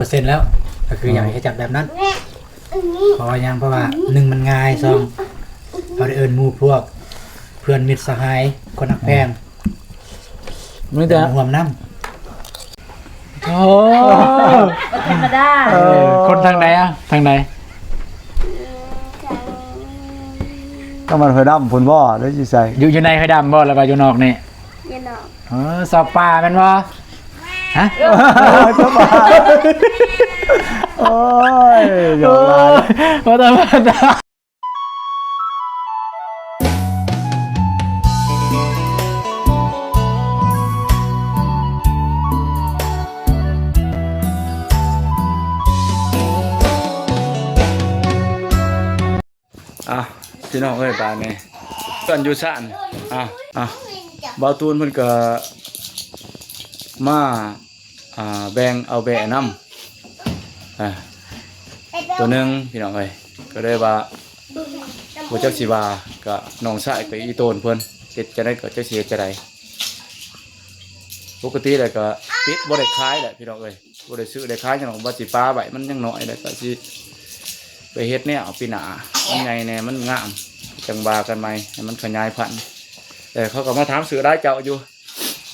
ເປີເຊັນແລ້ວ ກໍຄື ອໍ ຢາກໃຫ້ເຮັດຈັດແບບນັ້ນ. ເພາະວ່າຫຍັງ? ເພາະວ່າ ໜຶ່ງ ມັນງ່າຍ, ສອງ ເຮົາໄດ້ເອີ້ນໝູ່ພວກ ເພື່ອນມິດສະຫາຍ ຄົນຮັກແພງ ມີແຕ່ ມາຮ່ວມນຳ. ໂອ້ ບໍ່ທຳມະດາ. ເອີ ຄົນທາງໃດອະ? ທາງໃດ? ທາງບ້ານຫ້ວຍດຳພຸ້ນບໍ່ ຫຼືຢູ່ໃສ? ຢູ່ ຢູ່ໃນຫ້ວຍດຳບໍ່ ຫຼືວ່າຢູ່ນອກນີ້? ຢູ່ນອກ. ເອີ ຊາວປ່າແມ່ນບໍ່? ຮະ? ຊາວປ່າ. ໂອ້ຍ ໂອ້ຍ ບໍ່ທຳມະດາ. ອ່ະ ພີ່ນ້ອງເອີຍ ບາດນີ້ເພື່ອນຢູ່ຊານ ອ່ະ ອ່ະ ບ່າວຕູນເພິ່ນກໍມາ ອ່າ ແບ່ງເອົາແບ້ນຳ ອ່າ ໂຕໜຶ່ງ ພີ່ນ້ອງເອີຍ. ກໍເລີຍວ່າບໍ່ຈັກຊິວ່າ ກະນ້ອງຊາຍກະອີ່ໂຕນເພິ່ນ ເຮັດຈັ່ງໃດກໍຈັກຊິເຮັດຈັ່ງໃດ. ປົກກະຕິແລ້ວກະປິດ ບໍ່ໄດ້ຂາຍແຫຼະ ພີ່ນ້ອງເອີຍ. ບໍ່ໄດ້ຊື້ໄດ້ຂາຍຫຍັງດອກ ວ່າຊິປະໄວ້ ມັນຍັງນ້ອຍ ແລ້ວກໍຊິໄປເຮັດແນວປີໜ້າ ມັນໃຫຍ່ແດ່ ມັນງາມ ຈັ່ງວ່າກັນໃໝ່ ໃຫ້ມັນຂະຫຍາຍພັນ. ແຕ່ເຂົາກໍມາຖາມຊື້ຫຼາຍເຈົ້າຢູ່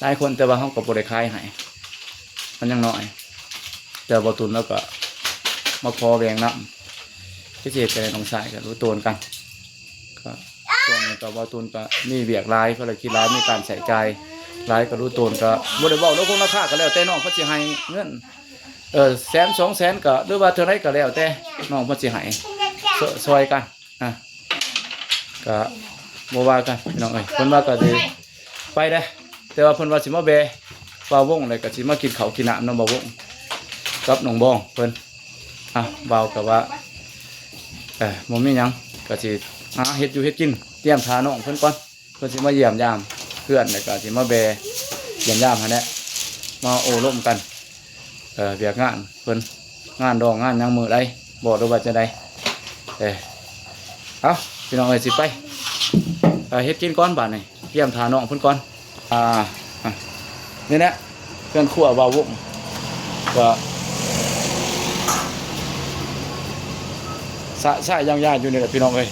ຫຼາຍຄົນ ແຕ່ວ່າເຮົາກໍບໍ່ໄດ້ຂາຍໃຫ້ ມັນຍັງນ້ອຍ. ແຕ່ບ່າວຕຸນລາວກໍມາຂໍແບ່ງນຳ ຈະເຮັດຈັ່ງໃດ ນ້ອງຊາຍກໍຮູ້ຕົນກັນ ກໍ ຊ່ວງນີ້ກໍບ່າວຕຸນກໍມີວຽກຫຼາຍ ພາລະກິດຫຼາຍ ມີການໃຊ້ຈ່າຍຫຼາຍ ກໍຮູ້ຕົນ ກໍບໍ່ໄດ້ເວົ້າເລື່ອງລາຄາ ກໍແລ້ວແຕ່ນ້ອງເພິ່ນຊິໃຫ້ເງິນ ເອີ ແສນສອງແສນ ກໍ ຫຼືວ່າເທົ່າໃດກໍແລ້ວແຕ່ນ້ອງເພິ່ນຊິໃຫ້ ຊ່ວຍ ຊ່ວຍກັນ ອ່ະ ກໍບໍ່ວ່າກັນ ພີ່ນ້ອງເອີຍ. ເພິ່ນວ່າກໍຊິໄປເດ້ ແຕ່ວ່າເພິ່ນວ່າຊິມາແວ່ບ່າວວົງ ແລ້ວກໍຊິມາກິນເຂົ້າກິນນ້ຳນຳບ່າວວົງກັບນ້ອງບອງເພິ່ນ. ອ່ະ ບ່າວກໍວ່າ ເອີ ບໍ່ມີຫຍັງ ກໍຊິຫາເຮັດຢູ່ເຮັດກິນ ຕຽມຖ້ານ້ອງເພິ່ນກ່ອນ. ເພິ່ນຊິມາຢ້ຽມຢາມເຮືອນ ແລ້ວກໍຊິມາແວ່ຢ້ຽມຢາມຫັ້ນແຫຼະ ມາໂອ້ລົມກັນ ເອີ ວຽກງານເພິ່ນ ງານດອງງານຫຍັງມື້ໃດບໍ່ ຫຼືວ່າຈັ່ງໃດ. ເອີ ເອົາ ພີ່ນ້ອງເອີຍ ຊິໄປ ເອີ ເຮັດກິນກ່ອນບາດນີ້ ຕຽມຖ້ານ້ອງເພິ່ນກ່ອນ. ອ່າ ອ່ະ ນີ້ແຫຼະ ເຮືອນຄົວບ່າວວົງ ກໍສະສາຍຢາງຢາຢູ່ນີ້ແຫຼະ ພີ່ນ້ອງເອີຍ.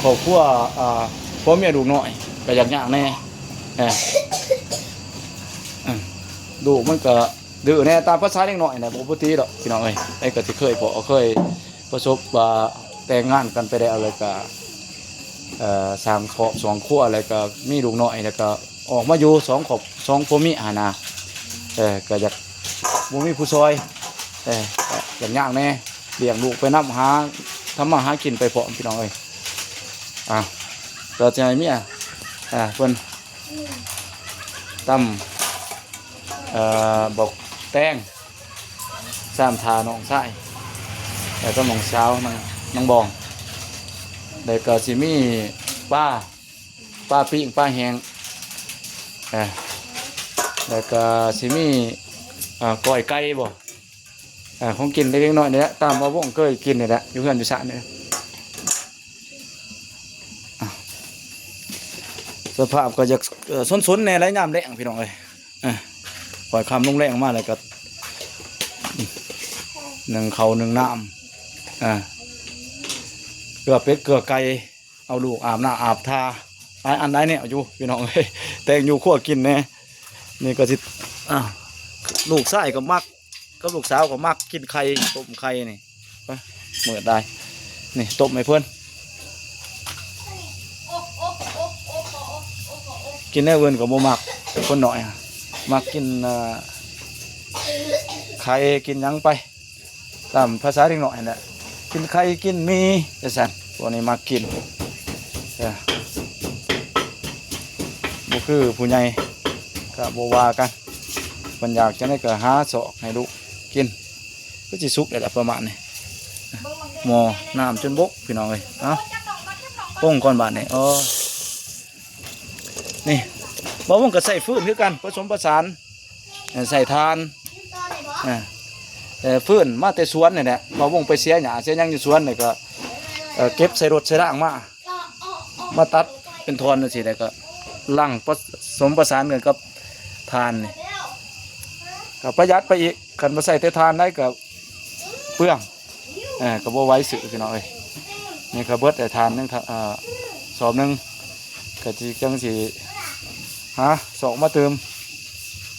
ຄອບຄົວ ອ່າ ຜົວເມຍລູກນ້ອຍກໍຢາກຍາກແດ່ ເອີ ເອີ ລູກມັນກໍດື້ແດ່ ຕາມພາສາເດັກນ້ອຍນະ ບໍ່ປົກກະຕິດອກ ພີ່ນ້ອງເອີຍ. ໄອ້ກໍຊິເຄີຍພໍ້ເຄີຍປະສົບວ່າແຕ່ງງານກັນໄປແລ້ວ ແລ້ວກໍ ເອີ ສ້າງຄອບສ້າງຄົວ ແລ້ວກໍມີລູກນ້ອຍ ແລ້ວກໍອອກມາຢູ່ສອງຄອບ ສອງຜົວເມຍຫັ້ນນະ ເອີ ກໍຢາກ ບໍ່ມີຜູ້ຊ່ອຍ ເອີ ກໍຢາກຍາກແດ່ ລ້ຽງລູກໄປນຳ ຫາທຳມາຫາກິນໄປພ້ອມ ພີ່ນ້ອງເອີຍ. ອ່າ ກໍຈະໃຫ້ເມຍ ອ່າ ເພິ່ນຕຳ ເອີ ບັກແຕງ ຊາມຖ້ານ້ອງຊາຍ ແລ້ວກໍນ້ອງສາວ ນາງ ນາງບອງ ແລ້ວກໍຊິມີປາ ປາປີ້ງ ປາແຫ້ງ ເອີ ແລ້ວກໍຊິມີ ເອີ ກ້ອຍໄກ່ບໍ ເອີ ຂອງກິນເລັກໆນ້ອຍໆນີ້ແຫຼະ ຕາມວ່າວົງເຄີຍກິນນີ້ແຫຼະ ຢູ່ເຮືອນຢູ່ຊານນີ້. ອ່ະ ສະພາບກໍຢາກ ເອີ ສົນໆແດ່ ໄລຍາມແລ້ງ ພີ່ນ້ອງເອີຍ. ເອີ ຄ່ອຍຄ່ຳລົງແລງມາແລ້ວກໍ ໜຶ້ງເຂົ້າໜຶ້ງນ້ຳ ເອີ ເກືອເປັດເກືອໄກ່ ເອົາລູກອາບນ້ຳອາບທ່າ ຫຼາຍອັນຫຼາຍແນວຢູ່ ພີ່ນ້ອງເອີຍ. ແຕ່ງຢູ່ຄົວກິນແດ່ ນີ້ກໍຊິ ອ່າ ລູກຊາຍກໍມັກ ກັບລູກສາວກໍມັກກິນໄຂ່ ຕົ້ມໄຂ່ນີ້ ເອີ ເມີດໄດ້ ນີ້ຕົ້ມໃຫ້ເພິ່ນ ກິນແນວອື່ນກໍບໍ່ມັກ ຄົນນ້ອຍ ມັກກິນ ເອີ ໄຂ່ ກິນຫຍັງໄປ ຕາມພາສາເດັກນ້ອຍຫັ້ນແຫຼະ ກິນໄຂ່ກິນໝີ່ ຈັ່ງຊັ້ນ ພວກນີ້ມັກກິນ ເອີ ບໍ່ຄືຜູ້ໃຫຍ່ ກໍບໍ່ວ່າກັນ ເພິ່ນຢາກຈັ່ງໃດກໍຫາຊອກໃຫ້ລູກກິນ ຄືຊິສຸກແລ້ວລະປະມານນີ້ ໝໍ້ນ້ຳຈົນບົກ ພີ່ນ້ອງເອີຍ. ເອົາ ປົງກ່ອນບາດນີ້ ອໍ ນີ້ ບ່າວວົງກໍໃຊ້ຟືນຄືກັນ ປະສົມປະສານ ໃຊ້ຖ່ານ ເອີ ຟືນມາແຕ່ສວນນີ້ແຫຼະ ບ່າວວົງໄປເສຍຫຍ້າເສຍຫຍັງຢູ່ສວນນີ້ກໍ ເອີ ເກັບໃສ່ລົດໃສ່ລາງມາ ມາຕັດເປັນທ່ອນຈັ່ງຊີ້ ແລ້ວກໍລັງປະສົມປະສານກັນກັບຖ່ານນີ້ ກໍປະຢັດໄປອີກ ຄັນບໍ່ໃຊ້ແຕ່ຖ່ານໄດ້ກໍເປືອງ ເອີ ກໍບໍ່ໄຫວຊື້ພີ່ນ້ອງເອີຍ. ນີ້ກໍເບິດແຕ່ຖ່ານໜຶ່ງ ເອີ ສອບໜຶ່ງ ກໍຊິ ຈັ່ງຊິຫາຊອກມາຕື່ມ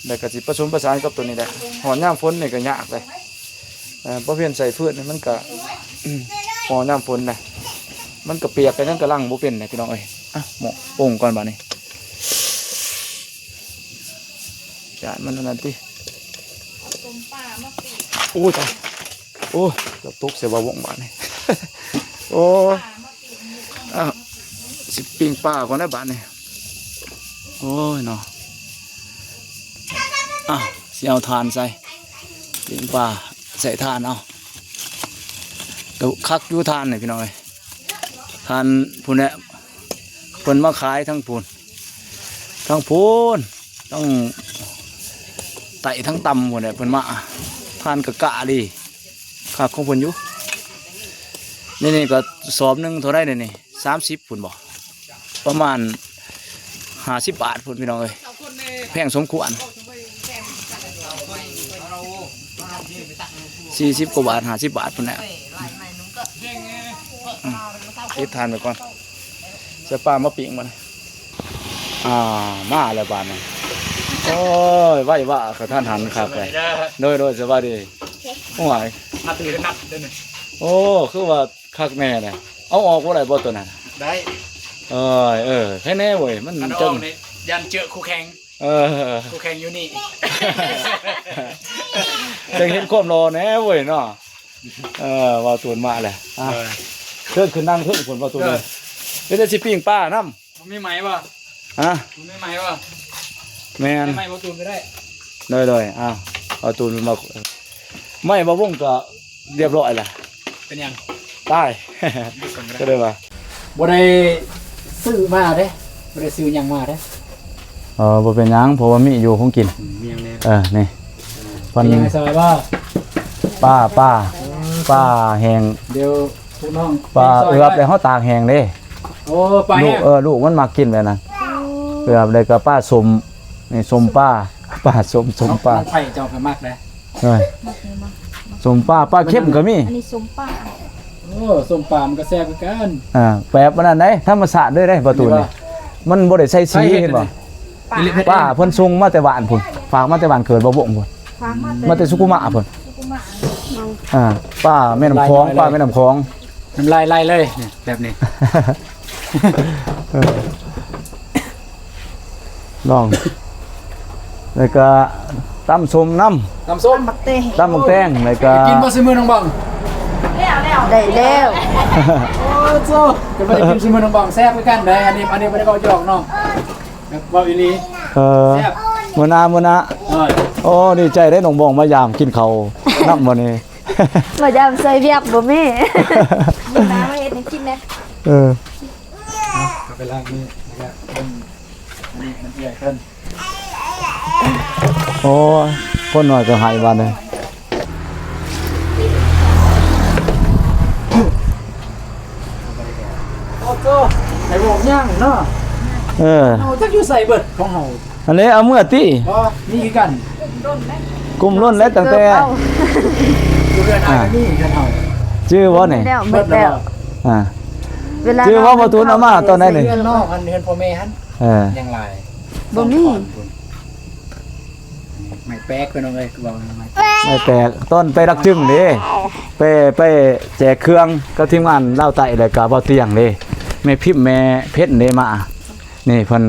ແລ້ວກໍຊິປະສົມປະສານກັບຕົວນີ້ແຫຼະ. ຮອດຍາມຝົນນີ້ກໍຍາກເລີຍ ເອີ ບໍ່ພຽງໃສ່ພື້ນນີ້ມັນກໍ ພໍຍາມຝົນນະ ມັນກໍປຽກ ກໍຍັງກຳລັງບໍ່ເປັນນະພີ່ນ້ອງເອີຍ. ອ່ະ ໝໍ້ປົງກ່ອນບາດນີ້ ຢ້ານມັນອັນນັ້ນຕິ. ໂອ້ຍ ຕາຍ ໂອ້ຍ ເກືອບຕົກໃສ່ບ່າວວົງບາດນີ້ ໂອ້ຍ ອ້າວ ຊິປີ້ງປາກ່ອນແລ້ວບາດນີ້. ໂອ້ຍເນາະ ອ່ະ ຊິເອົາຖ່ານໃສ່ ປີ້ງປາໃສ່ຖ່ານເອົາ ກໍຄັກຢູ່ຖ່ານນີ້ພີ່ນ້ອງເອີຍ. ທ່ານຜູ້ນີ້ເພິ່ນມາຂາຍທັງພຸ້ນ ທັງພຸ້ນ ທັງໃຕ້ທັງຕ່ຳພຸ້ນແຫຼະ ເພິ່ນມາ ທ່ານກໍກ້າດີ ຄັກຂອງເພິ່ນຢູ່. ນີ້ ນີ້ກໍສອບໜຶ່ງເທົ່າໃດນີ້ ນີ້ ສາມສິບພຸ້ນບໍ່ ປະມານຫ້າສິບບາດພຸ້ນພີ່ນ້ອງເອີຍ ແພງສົມຄວນ ສີ່ສິບກວ່າບາດ ຫ້າສິບບາດພຸ້ນແຫຼະ. ອືມ ຕິດຖ່ານໄວ້ກ່ອນ ໃສ່ປາມາປີ້ງມັນ. ອ່າ ມາແລ້ວບາດນີ້ ໂອ້ຍ ໄວວາກະທັນຫັນຄັກເລີຍ. ໂດຍ ໂດຍ ສະບາຍດີ. ໂອ້ຍ ນັບຖືກນັບເດີນີ້. ໂອ້ ຄືວ່າ ຄັກແນ່ນະ ເອົາອອກບໍ່ໄດ້ບໍ່ຕົວນັ້ນ? ໄດ້ ເອີຍ ເອີ ໃຄແນ່ເວີຍ ມັນ ຄັນເອົາອອກນີ້ຢ້ານເຈີຄູ່ແຂ່ງ ເອີ ຄູ່ແຂ່ງຢູ່ນີ້ ຈັ່ງເຫັນຄວາມຫຼໍ່ແນ່ເວີຍເນາະ. ເອີ ເວົ້າຕູນມາແຫຼະ ອ່ະ ເອີ ເຊີນຂຶ້ນນັ່ງເທິງພຸ້ນເວົ້າຕູນ ເອີ ເອີ ເປັນໄດ້ຊິປີ້ງປານຳ. ບໍ່ມີໄມ້ບໍ່? ຮະ? ບໍ່ມີໄມ້ບໍ່? ແມ່ນ ໄມ້ບໍ່ຕູນກໍໄດ້. ໂດຍໆ ອ້າວ ເອົາຕູນມາ ໄມ້ບ່າວວົງກໍລຽບຮ້ອຍລະ. ເປັນຫຍັງ? ຕາຍ ບໍ່ສົ່ງກໍໄດ້ ກໍໄດ້ວ່າ ບໍ່ໄດ້ຊື້ມາເດ້ ບໍ່ໄດ້ຊື້ຫຍັງມາເດ້. ເອີ ບໍ່ເປັນຫຍັງ ເພາະວ່າມີຢູ່ຂອງກິນ. ອືມ ມີຫຍັງແດ່? ເອີ ນີ້ ເອີ ເພິ່ນ ມີຫຍັງໃຫ້ຊ່ອຍບໍ່? ປາ ປາ ເອີ ປາແຫ້ງ ດຽວ ພວກນ້ອງ ປາເອືອບ ແລ້ວເຮົາຕາກແຫ້ງເດ້. ໂອ້ ປາແຫ້ງ ລູກ ເອີ ລູກມັນມັກກິນແບບນັ້ນ. ໂອ້ ເອືອບ ແລ້ວກໍປາສົ້ມ ນີ້ສົ້ມປາ ປາສົ້ມ ສົ້ມປາ ນ້ອງໄຜ່ເຈົ້າກໍມັກເດ້. ເອີ ມັກຢູ່ ມັກ ສົ້ມປາ ປາເຄັມກໍມີ. ອັນນີ້ສົ້ມປາ ໂອ້ ສົ້ມປາມັນກໍແຊບຄືກັນ. ອ່າ ແບບອັນນັ້ນເດ້ ທຳມະຊາດເລີຍເດ້ ປາຕູນນີ້ ມັນບໍ່ໄດ້ໃສ່ສີ ເຫັນບໍ່? ປາ ປາເພິ່ນສົ່ງມາແຕ່ບ້ານພຸ້ນ ຝາກມາແຕ່ບ້ານເກີດບ່າວວົງພຸ້ນ ຝາກມາແຕ່ ມາແຕ່ສຸຂຸມະພຸ້ນ ສຸຂຸມະ ອ່າ ປາແມ່ນ້ຳຂອງ ປາແມ່ນ້ຳຂອງ. ນ້ຳລາຍໄຫຼເລີຍນີ້ ແບບນີ້ ເອີ ລອງ ແລ້ວກໍຕຳສົ້ມນຳ ຕຳສົ້ມ ຕຳບັກແຕງ ຕຳບັກແຕງ ແລ້ວກໍ ກິນບໍ່ ຊິມື້ນ້ອງບອງ? ແລ້ວ ແລ້ວ ໄດ້ແລ້ວ. ໂອ້ໂຫ ກໍໄດ້ກິນຊິມື້ນ້ອງບອງ ແຊບຄືກັນເດ້. ອັນນີ້ ອັນນີ້ບໍ່ໄດ້ເວົ້າຢອກເນາະ ແບບເວົ້າອີ່ຫຼີ. ເອີ ແຊບ ມື້ໜ້າ ມື້ໜ້າ. ໂອ້ຍ ໂອ້ ດີໃຈເດ້ ນ້ອງບອງມາຢາມກິນເຂົ້ານຳມື້ນີ້. ມາຢາມຊ່ອຍວຽກບໍ່ແມ່ ມື້ໜ້າມາເຮັດໃຫ້ກິນແດ່. ເອີ ເອົາ ເອົາໄປລ້າງມື ແລ້ວກໍ ອັນນີ້ມັນເອື້ອຍເພິ່ນ. ໂອ້ຍ ຄົນນ້ອຍກໍໃຫ້ບາດນີ້. ໂອ້ໂຕ ໄອ້ວອກຍ່າງເນາະ. ເອີ ເອົາຈັກຢູ່ໃສເບິດຂອງເຮົາ. ອັນນີ້ເອົາເມືອຕິ ບໍ່ ມີຄືກັນ ກຸ້ມລົ້ນແລ້ວ ຕັ້ງແຕ່ ຢູ່ເຮືອນອ້າຍກໍມີ ເຮືອນເຮົາ ຈື່ບໍ່ນີ້? ແລ້ວ ໝົດແລ້ວ ອ່າ ເວລາ ຈື່ບໍ່ ປະຕູນເອົາມາຕອນໃດນີ້? ເຮືອນນ້ອງ ອັນເຮືອນພໍ່ແມ່ຫັ້ນ ເອີ ຍັງຫຼາຍ ບໍ່ມີ ໄມ້ແປກ ພີ່ນ້ອງເອີຍ ຄືເວົ້າໄມ້ແປກ ໄມ້ແປກ ຕອນໄປລັກຈຶງເດ້ ໄປ ໄປແຈກເຄື່ອງກັບທີມງານລາວໃຕ້ ແລ້ວກໍເບົາຕຽງເດ້ ແມ່ພິມ ແມ່ເພັນເດ້ ມາ ນີ້ເພິ່ນ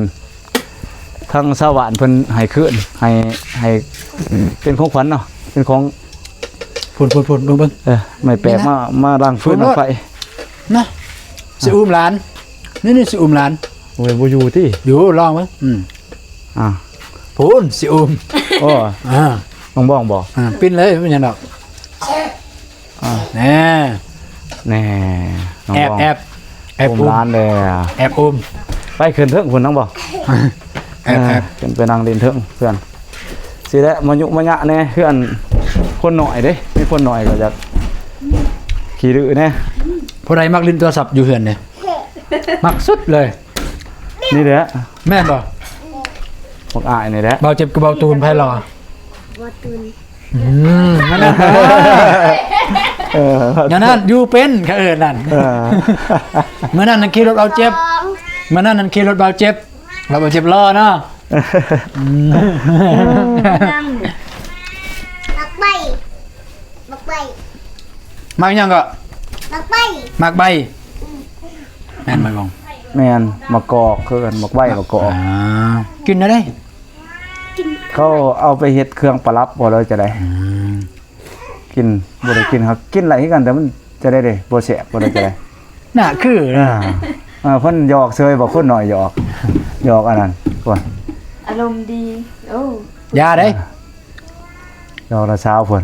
ທາງຊາວບ້ານເພິ່ນໃຫ້ຄືນ ໃຫ້ ໃຫ້ເປັນຂອງຂວັນເນາະ ເປັນຂອງ ພຸ້ນໆໆ ເບິ່ງໆ ເອີ ໄມ້ແປກ ນີ້ນະ ມາ ມາດັງຟືນດັງໄຟນະ ຊິອຸ້ມຫຼານ ນີ້ໆ ຊິອຸ້ມຫຼານ. ໂອ້ຍ ບໍ່ຢູ່ຕິ ຢູ່ ລອງເບິ່ງ ອືມ ອ່າ ພຸ້ນ ຊິອຸ້ມ ໂອ້ ອ່າ ນ້ອງບອງບໍ່ ອ່າ ປິ່ນເລີຍ ບໍ່ເປັນຫຍັງດອກ. ອ່າ ແນ່ ແນ່ ນ້ອງ ແອບ ບອງ ແອບ ແອບອຸ້ມ ອຸ້ມຫຼານເດ້ ແອບອຸ້ມ ໄປຂຶ້ນເທິງພຸ້ນນ້ອງບໍ ແອບ ແອບ ເອີ ຂຶ້ນໄປນັ່ງຫຼິ້ນເທິງເພື່ອນ ຊິແຫຼະ ມາຍຸມາຍະແດ່ ເພື່ອນຄົນໜ້ອຍເດ້ ມີຄົນໜ້ອຍກໍຢາກຂີ້ດື້ແດ່. ຜູ້ໃດມັກຫຼິ້ນໂທລະສັບຢູ່ເຮືອນນີ້ ມັກສຸດເລີຍ ນີ້ແຫຼະ ແມ່ນບໍ່ ບັກອ້າຍນີ້ແຫຼະ ເບົາເຈັບກັບເບົາຕູນ ໃຜຫຼໍ່ ບໍ່ຕູນ. ອືມ ນັ້ນ ເອີ ນັ້ນ ຢູ່ເປັນ ເຂົາເອີ້ນນັ້ນ ເອີ ມື້ນັ້ນນັ້ນຂີ່ລົດເບົາເຈັບ ສອງ ມື້ນັ້ນນັ້ນຂີ່ລົດເບົາເຈັບ ເບົາເຈັບລໍ້ເນາະ ອືມ ໝາກໄມ້ ໝາກໄມ້ ໝາກຫຍັງກໍ? ໝາກໄມ້ ໝາກໄມ້ ອືມ ແມ່ນບໍ່? ແມ່ນ ໝາກກອກ ຄືກັນ ໝາກໄມ້ ໝາກກອກ ອ່າ ກິນໄດ້ ເຂົາເອົາໄປເຮັດເຄື່ອງປະດັບບໍ່ ຫຼືຈັ່ງໃດ? ອືມ ກິນ ບໍ່ໄດ້ກິນ ເຮົາກິນໄດ້ຄືກັນ ແຕ່ມັນຈັ່ງໃດເດ້ ບໍ່ແຊບ ບໍ່ໄດ້ຈັ່ງໃດ ໜ້າຄື ອ່າ ເພິ່ນຫຍອກເຊີຍ ບໍ່ ຄົນນ້ອຍຫຍອກ ຫຍອກອັນນັ້ນ ໂອ້ຍ ອາລົມດີ ໂອ້ ຢ່າເດ້ ອ່າ ຫຍອກນ້າສາວເພິ່ນ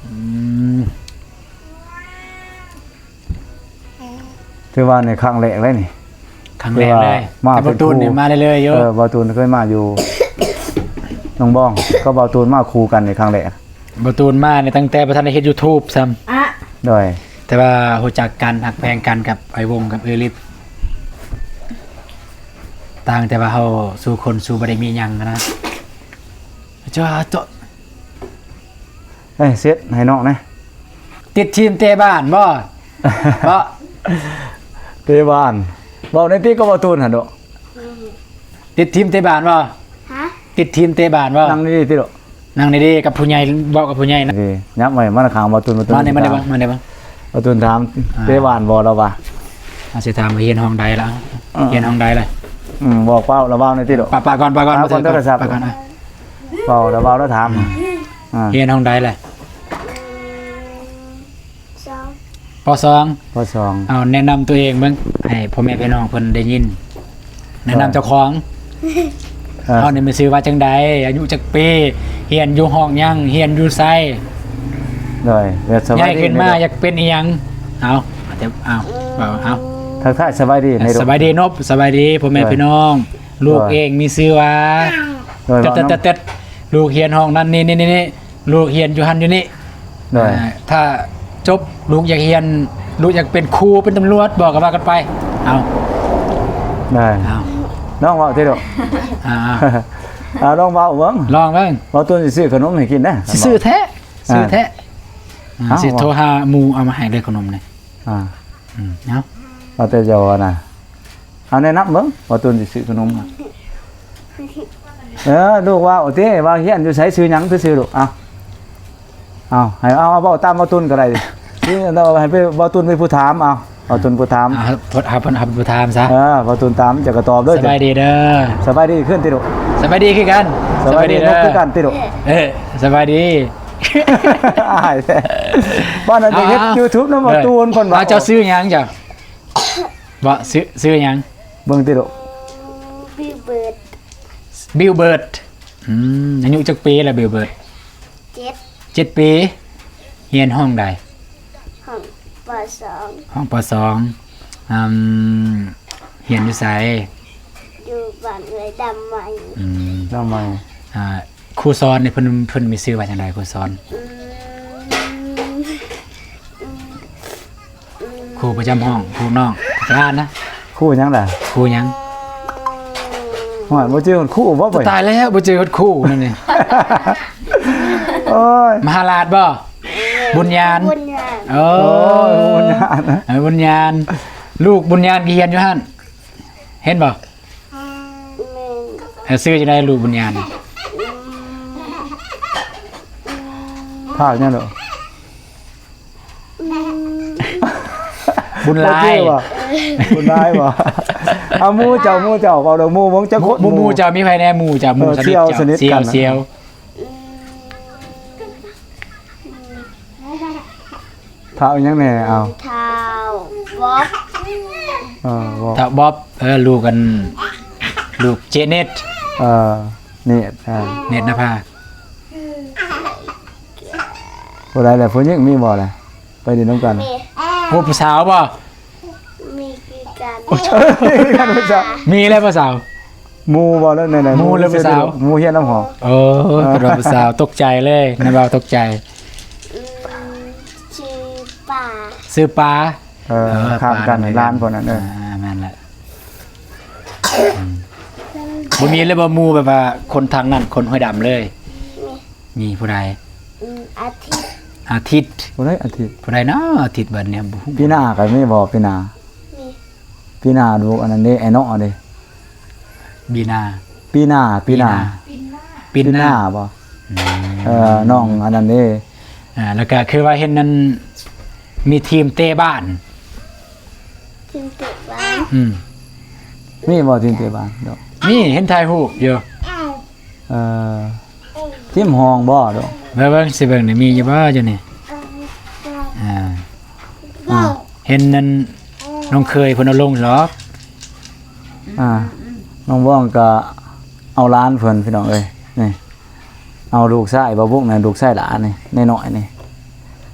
ອືມ ຖືວ່າໃນຄັ້ງແລກເລີຍນີ້ ຄັ້ງແລກເລີຍ ມາ ແຕ່ເປັນ ເບົາຕູນນີ້ ຄູ່ ມາເລື້ອຍໆຢູ່ ເອີ ເບົາຕູນເຄີຍມາຢູ່ ໜອງບອງ ກໍເບົາຕູນມາຄູ່ກັນໃນຄັ້ງແລກ ເບົາຕູນມານີ້ຕັ້ງແຕ່ບໍ່ທັນໄດ້ເຮັດຢູທູບຊ້ຳ ອະ ໂດຍ ແຕ່ວ່າຮູ້ຈັກກັນ ຮັກແພງກັນກັບອ້າຍວົງກັບເອື້ອຍລິບ ຕ່າງແຕ່ວ່າເຮົາສູ່ຄົນສູ່ບໍ່ໄດ້ມີຫຍັງນະ ເຈົ້າ ເຈົ້າ ເອີ ເຊັດໃຫ້ນ້ອງແດ່ ຕິດທີມເຕະບານບໍ່? ເບາະ ເຕະບານ ເວົ້າໃນຕິ ກໍເວົ້າຕູນຫັ້ນໂດ ອືມ ຕິດທີມເຕະບານບໍ່? ຮະ ຕິດທີມເຕະບານບໍ່? ນັ່ງດີໆຕິໂດ ນັ່ງດີໆ ກັບຜູ້ໃຫຍ່ ເວົ້າກັບຜູ້ໃຫຍ່ນະ ນີ້ ຫຍັບໄວ້ມາຂ້າງເບົາຕູນ ເບົາຕູນ ມານີ້ ມານີ້ເບິ່ງ ມານີ້ເບິ່ງ ເບົາຕູນຖາມ ອ່າ ເຕະບານບໍ່ລາວວ່າ ອາ ຊິຖາມວ່າຮຽນຫ້ອງໃດລະ ເອີ ຮຽນຫ້ອງໃດລະ ອືມ ບອກເວົ້າລະເວົ້າໃນຕິໂດ ປະ ປະກ່ອນ ປະກ່ອນ ເອົາກ່ອນ ໂທລະສັບ ປະກ່ອນ ເວົ້າລະເວົ້າລະຖາມ ອືມ ອ່າ ຮຽນຫ້ອງໃດລະ? ສອງ ປ.ສອງ ປ.ສອງ ເອົາແນະນຳຕົວເອງເບິ່ງ ໃຫ້ພໍ່ແມ່ພີ່ນ້ອງເພິ່ນໄດ້ຍິນ ແນະນຳເຈົ້າຂອງ ເອີ ເຮົານີ້ມີຊື່ວ່າຈັ່ງໃດ? ອາຍຸຈັກປີ? ຮຽນຢູ່ຫ້ອງຫຍັງ? ຮຽນຢູ່ໃສ? ໂດຍ ສະບາຍດີ ໃຫຍ່ຂຶ້ນມາຢາກເປັນອີ່ຫຍັງ? ເອົາ ເອົາ ເອົາ ທັກທາຍສະບາຍດີ ສະບາຍດີນົບ ສະບາຍດີພໍ່ແມ່ພີ່ນ້ອງ ລູກເອງມີຊື່ວ່າ ໂດຍ ເຕັດໆ ລູກຮຽນຫ້ອງນັ້ນນີ້ໆ ລູກຮຽນຢູ່ຫັ້ນຢູ່ນີ້ ໂດຍ ອ່າ ຖ້າຈົບລູກຢາກຮຽນ ລູກຢາກເປັນຄູ ເປັນຕຳຫຼວດບໍ ກໍວ່າກັນໄປ ເອົາ ໄດ້ ເອົາ ນ້ອງເວົ້າຕິລູກ ອ່າ ເອົາ ນ້ອງເວົ້າເບິ່ງ ລອງເບິ່ງ ເວົ້າຕົວຊິຊື້ຂະໜົມໃຫ້ກິນນະ ຊິຊື້ແທ້ ອ່າ ຊື້ແທ້ ອ່າ ເອົ້າ ຊິໂທຫາໝູ່ເອົາມາໃຫ້ເລີຍຂະໜົມນີ້ ອ່າ ອືມ ເອົາ ວ່າແຕ່ເຈົ້ານະ ເອົາແນະນຳເບິ່ງ ວ່າຕຸນຊິຊື້ຂະໜົມ ເອີ ລູກເວົ້າຕິ ວ່າຮຽນຢູ່ໃສ ຊື່ຫຍັງ ຊື່ລູກ ເອົາ ເອົາ ໃຫ້ ເອົາ ເວົ້າຕາມເວົ້າຕຸນກໍໄດ້ ໃຫ້ເວົ້າຕຸນເປັນຜູ້ຖາມ ເອົາ ເວົ້າຕຸນຜູ້ຖາມ ເອົາ ເຮົາເປັນຜູ້ຖາມຊະ ເອີ ເວົ້າຕຸນຖາມ ເຈົ້າກໍຕອບເດີ ສະບາຍດີເດີ ສະບາຍດີຂຶ້ນຕິລູກ ສະບາຍດີຄືກັນ ສະບາຍດີເດີ ຄືກັນຕິລູກ ເອີ ສະບາຍດີ ອາຍແທ້ ວ່ານັ້ນໄປເຮັດຢູທູບນຳເວົ້າຕຸນເພິ່ນວ່າ ເຈົ້າຊື່ຫຍັງເຈົ້າ ບໍ່ ຊື່ ຊື່ຫຍັງ? ເບິ່ງຕິລູກ ບິວເບີດ ບິວເບີດ ອືມ ອາຍຸຈັກປີລະບິວເບີດ? ເຈັດ ເຈັດປີ ຮຽນຫ້ອງໃດ? ຫ້ອງ ປ.ສອງ ຫ້ອງ ປ.ສອງ ອືມ ຮຽນຢູ່ໃສ? ຢູ່ບ້ານເອື້ອຍດຳໃໝ່ ອືມ ດຳໃໝ່ ອ່າ ຄູສອນນີ້ເພິ່ນ ເພິ່ນມີຊື່ວ່າຈັ່ງໃດ ຄູສອນ? ອືມ ອືມ ຄູປະຈຳຫ້ອງ ລູກນ້ອງຫຼານນະ ຄູຫຍັງລະ? ຄູຫຍັງ? ໂອ້ຍ ບໍ່ຈື່ຮອດຄູບໍ່ ຕາຍແລ້ວ ບໍ່ຈື່ຮອດຄູນັ້ນນີ້ ໂອ້ຍ ມະຫາລາດບໍ່? ບຸນຍານ ບຸນຍານ ໂອ້ຍ ບຸນຍານ ເອີ ບຸນຍານ ລູກບຸນຍານກໍຮຽນຢູ່ຫັ້ນ ເຫັນບໍ່? ແມ່ນ ເອີ ຊື່ຈັ່ງໃດລູກບຸນຍານ? ພາກຫຍັງເນາະ? ບຸນຫຼາຍ ບຸນຫຼາຍບໍ່? ເອົາໝູ່ເຈົ້າ ໝູ່ເຈົ້າ ເວົ້າເລື່ອງໝູ່ເບິ່ງຈັກຄົນ ໝູ່ ໝູ່ເຈົ້າມີໃຜແດ່? ໝູ່ເຈົ້າ ໝູ່ສະໜິດເຈົ້າ ສ່ຽວ ສ່ຽວ ທ້າວຫຍັງແດ່? ເອົາ ທ້າວບອບ ເອີ ບອບ ທ້າວບອບ ເອີ ລູກອັນ ລູກເຈເນັດ ເອີ ເນັດ ເອີ ເນັດນະພາ ຜູ້ໃດລະ ຜູ້ຍິງມີບໍ່ລະ? ໄປຫຼິ້ນນຳກັນ ມີ ໂອ້ ຜູ້ສາວບໍ່? ມີຄືກັນ ໂອ້ ມີແລ້ວຜູ້ສາວ ໝູ່ບໍ່ ແລ້ວແນວໃດ? ໝູ່ ໝູ່ ຫຼືຜູ້ສາວ? ໝູ່ຮຽນນຳຫ້ອງ ໂອ້ ເອີ ເພິ່ນວ່າຜູ້ສາວ ຕົກໃຈເລີຍ ນາຍບ່າວຕົກໃຈ ອືມ ຊື່ປາ ຊື່ປາ ເອີ ເອີ ຂ້າມກັນ ປາ ຮ້ານພວກນັ້ນ ເອີ ອ່າ ແມ່ນແຫຼະ ອືມ ບໍ່ມີເລີຍບໍ່ ໝູ່ແບບວ່າຄົນທາງນັ້ນ ຄົນຫ້ວຍດຳເລີຍ? ມີຜູ້ໃດ? ອາທິດ ອາທິດ ຜູ້ໃດອາທິດ? ຜູ້ໃດເນາະອາທິດ ບັດນີ້ບໍ່ຮູ້. ປີໜ້າກໍມີບໍ່? ປີໜ້າ ມີ. ປີໜ້າລູກອັນນັ້ນເດ້ ໄອ້ເນາະເດ້. ບີນາ ປີໜ້າ ປີໜ້າ ປີໜ້າ ປີໜ້າບໍ່? ອືມ ເອີ ນ້ອງອັນນັ້ນເດ້. ອ່າ ແລ້ວກໍຄືວ່າເຫັນນັ້ນ ມີທີມເຕະບານ ທີມເຕະບານ. ອືມ ມີບໍ່ທີມເຕະບານ? ມີ ເຫັນຖ່າຍຮູບຢູ່. ເອີ ທີມຫ້ອງບໍ່? ເບິ່ງ ເບິ່ງ ຊິເບິ່ງນີ້ ມີຢູ່ບໍ່ຢູ່ນີ້? ອ່າ ເຫັນນັ້ນ ນ້ອງເຂີຍເພິ່ນເອົາລົງດອກ. ອ່າ ນ້ອງບ້ອງກໍເອົາຫຼານເພິ່ນ ພີ່ນ້ອງເອີຍ ນີ້ ເອົາລູກຊາຍບ່າວບຸກນະ ລູກຊາຍຫຼານນີ້ ນ້ອຍໆນີ້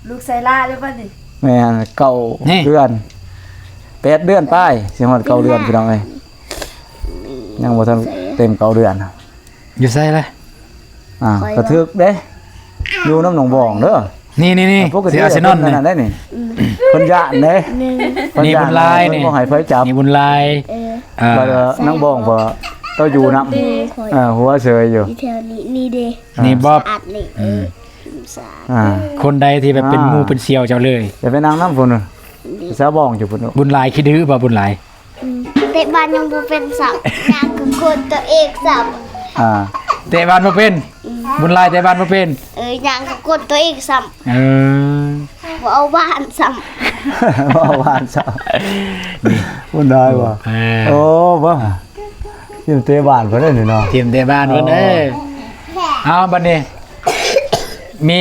ລູກຊາຍຫຼານເດ້ບັດນີ້. ແມ່ນ ເກົ້າເດືອນ ແປດເດືອນປາຍ ຊິຮອດເກົ້າເດືອນ ພີ່ນ້ອງເອີຍ ຍັງບໍ່ທັນເຕັມເກົ້າເດືອນ. ຢູ່ໃສລະ? ອ່າ ຂ້ອຍ ກະຖືກເດ້ ຢູ່ນຳນ້ອງບ້ອງເດີ. ນີ້ໆໆ ປົກກະຕິ ຊິອາເຊນອນ ເພິ່ນນັ້ນໄດ໋ນີ້ ເພິ່ນຢ້ານເດ້ ເພິ່ນຢ້ານ ນີ້ບຸນຫຼາຍ ເພິ່ນບໍ່ໃຫ້ໃຜຈັບ ນີ້ບຸນຫຼາຍ. ເອີ ອ່າ ແລ້ວກໍນາງບ້ອງກໍຕ້ອງຢູ່ນຳ ເອີ ຫົວເສີຍຢູ່ ຢູ່ແຖວນີ້ ນີ້ເດ້ ນີ້ບອບ ສະອາດນີ້. ອືມ ອ່າ ຄົນໃດທີ່ແບບເປັນໝູ່ເປັນສ່ຽວເຈົ້າເລີຍ ຢ່າໄປນັ່ງນຳພຸ້ນ ສາວບ້ອງຢູ່ພຸ້ນ. ບຸນຫຼາຍຂີ້ດື້ບໍ່? ບຸນຫຼາຍ ອືມ ເຕະບານຍັງບໍ່ເປັນຊ້ຳ ຍ່າງກໍກົດຕົວເອງຊ້ຳ. ອ່າ ເຕະບານບໍ່ເປັນ? ອືມ ບຸນຫຼາຍເຕະບານບໍ່ເປັນ? ເອີ ຍ່າງກໍກົດຕົວເອງຊ້ຳ. ເອີ ບໍ່ເອົາບານຊ້ຳ ບໍ່ເອົາບານຊ້ຳ. ນີ້ ບຸນຫຼາຍບໍ່? ເອີ ໂອ້ ບໍ່ ທີມເຕະບານເພິ່ນເດ້ນີ້ເນາະ ທີມເຕະບານເພິ່ນເດ້. ອໍ ເອົາ ບັດນີ້ ມີ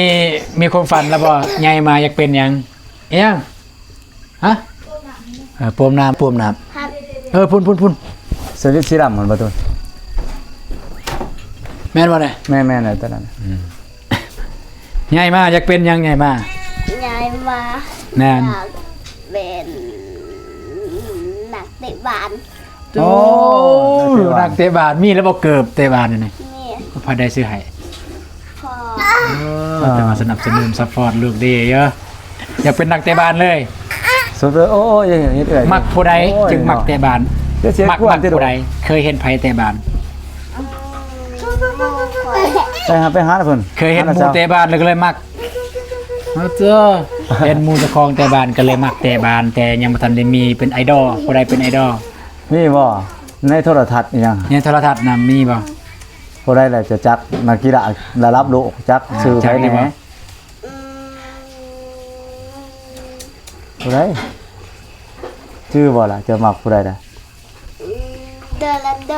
ມີຄວາມຝັນແລ້ວບໍ່? ໃຫຍ່ມາຢາກເປັນຫຍັງ? ອີຫຍັງ? ຮະ? ເອີ ປວມນ້ຳ ປວມນ້ຳ. ເອີ ພຸ້ນໆໆ ສະວິດສີດຳຫັ້ນບໍ່ຕູນ? ແມ່ນບໍ່ນີ້? ແມ່ນໆ ຕົວນັ້ນ. ອືມ ໃຫຍ່ມາຢາກເປັນຫຍັງໃຫຍ່ມາ? ໃຫຍ່ມາ ແມ່ນ ຢາກເປັນນັກເຕະບານ. ໂອ້ ໂອ້ ນັກເຕະບານ ມີແລ້ວບໍ່ເກີບເຕະບານນີ້? ມີ. ໃຜໄດ້ຊື້ໃຫ້? ພໍ່. ເອີ ແຕ່ວ່າສະໜັບສະໜູນຊັບພອດລູກດີເດີ ຢາກເປັນນັກເຕະບານເລີຍ. ສົມມຸດ ໂອ້ຍ ເຮັດເອື້ອຍ ມັກຜູ້ໃດ ໂອ້ຍ ຈຶ່ງມັກເຕະບານ? ເນາະ ມັກ ມັກຜູ້ໃດ? ເຄີຍເຫັນໃຜເຕະບານ? ໄປຫາ ໄປຫາເພິ່ນ ເຄີຍເຫັນໝູ່ເຕະບານແລ້ວກໍເລີຍມັກ. ເອີ ເຫັນໝູ່ເຈົ້າຂອງເຕະບານກໍເລີຍມັກເຕະບານ ແຕ່ຍັງບໍ່ທັນໄດ້ມີເປັນໄອດອລ. ຜູ້ໃດເປັນໄອດອລ? ມີບໍ່? ໃນໂທລະທັດອີຫຍັງ? ໃນໂທລະທັດນະມີບໍ່? ຜູ້ໃດລະຈະຈັກນັກກິລາລະດັບໂລກ ຈັກຊື່ໃຜແດ່? ອືມ ຜູ້ໃດ? ຈື່ບໍ່ລະ? ເຈົ້າມັກຜູ້ໃດລະ? ອືມ ເດີຣັນໂດ.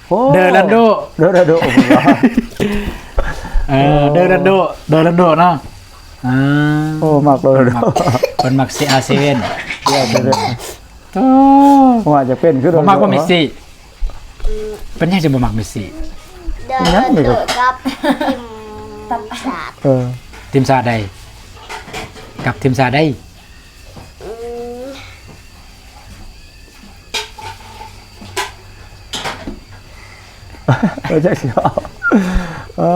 ໂອ້ ເດີຣັນໂດ ເດີຣັນໂດ. ເອີ ເດີຣັນໂດ ເດີຣັນໂດເນາະ. ອ່າ ໂອ້ ມັກເດີຣັນໂດ ມັກ ເພິ່ນມັກຊີອາເຊເວັນ. ໂອ້ ວ່າຈະເປັນຄື ບໍ່ມັກບໍ່ເມດຊີ. ເປັນຫຍັງຈຶ່ງບໍ່ມັກເມດຊີ? ເດີ ເດີກັບທີມຊາດ. ເອີ ທີມຊາດໃດ? ກັບທີມຊາດໃດ? ອືມ ບໍ່ຈັກຊິເວົ້າ. ໂອ້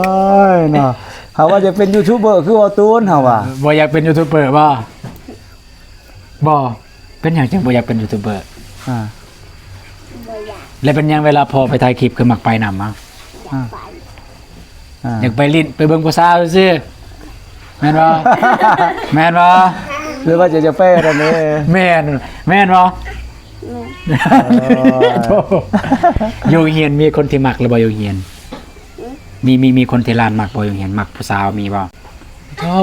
ຍເນາະ ເຮົາວ່າຈະເປັນຢູທູບເບີ ຄືວ່າຕູນ ເຮົາວ່າ ບໍ່ຢາກເປັນຢູທູບເບີບໍ່? ບໍ່. ເປັນຫຍັງຈຶ່ງບໍ່ຢາກເປັນຢູທູບເບີ? ອ່າ ບໍ່ຢາກ. ແລ້ວເປັນຫຍັງເວລາພໍ່ໄປຖ່າຍຄລິບຄືມັກໄປນຳ? ອ່າ ຢາກໄປ ອ່າ ຢາກໄປຫຼິ້ນ ໄປເບິ່ງຜູ້ສາວຊື່ໆ ແມ່ນບໍ່? ແມ່ນບໍ່? ຫຼືວ່າຈະ ຈະໄປອັນນັ້ນເດ້? ແມ່ນ ແມ່ນບໍ່? ແມ່ນ. ໂອ້ຍ ໂອ້ ຢູ່ໂຮງຮຽນມີຄົນທີ່ມັກຫຼືບໍ່? ຢູ່ໂຮງຮຽນ ອືມ ມີ ມີ ມີຄົນທີ່ຫຼານມັກບໍ່? ຢູ່ໂຮງຮຽນມັກຜູ້ສາວມີບໍ່? ໂອ້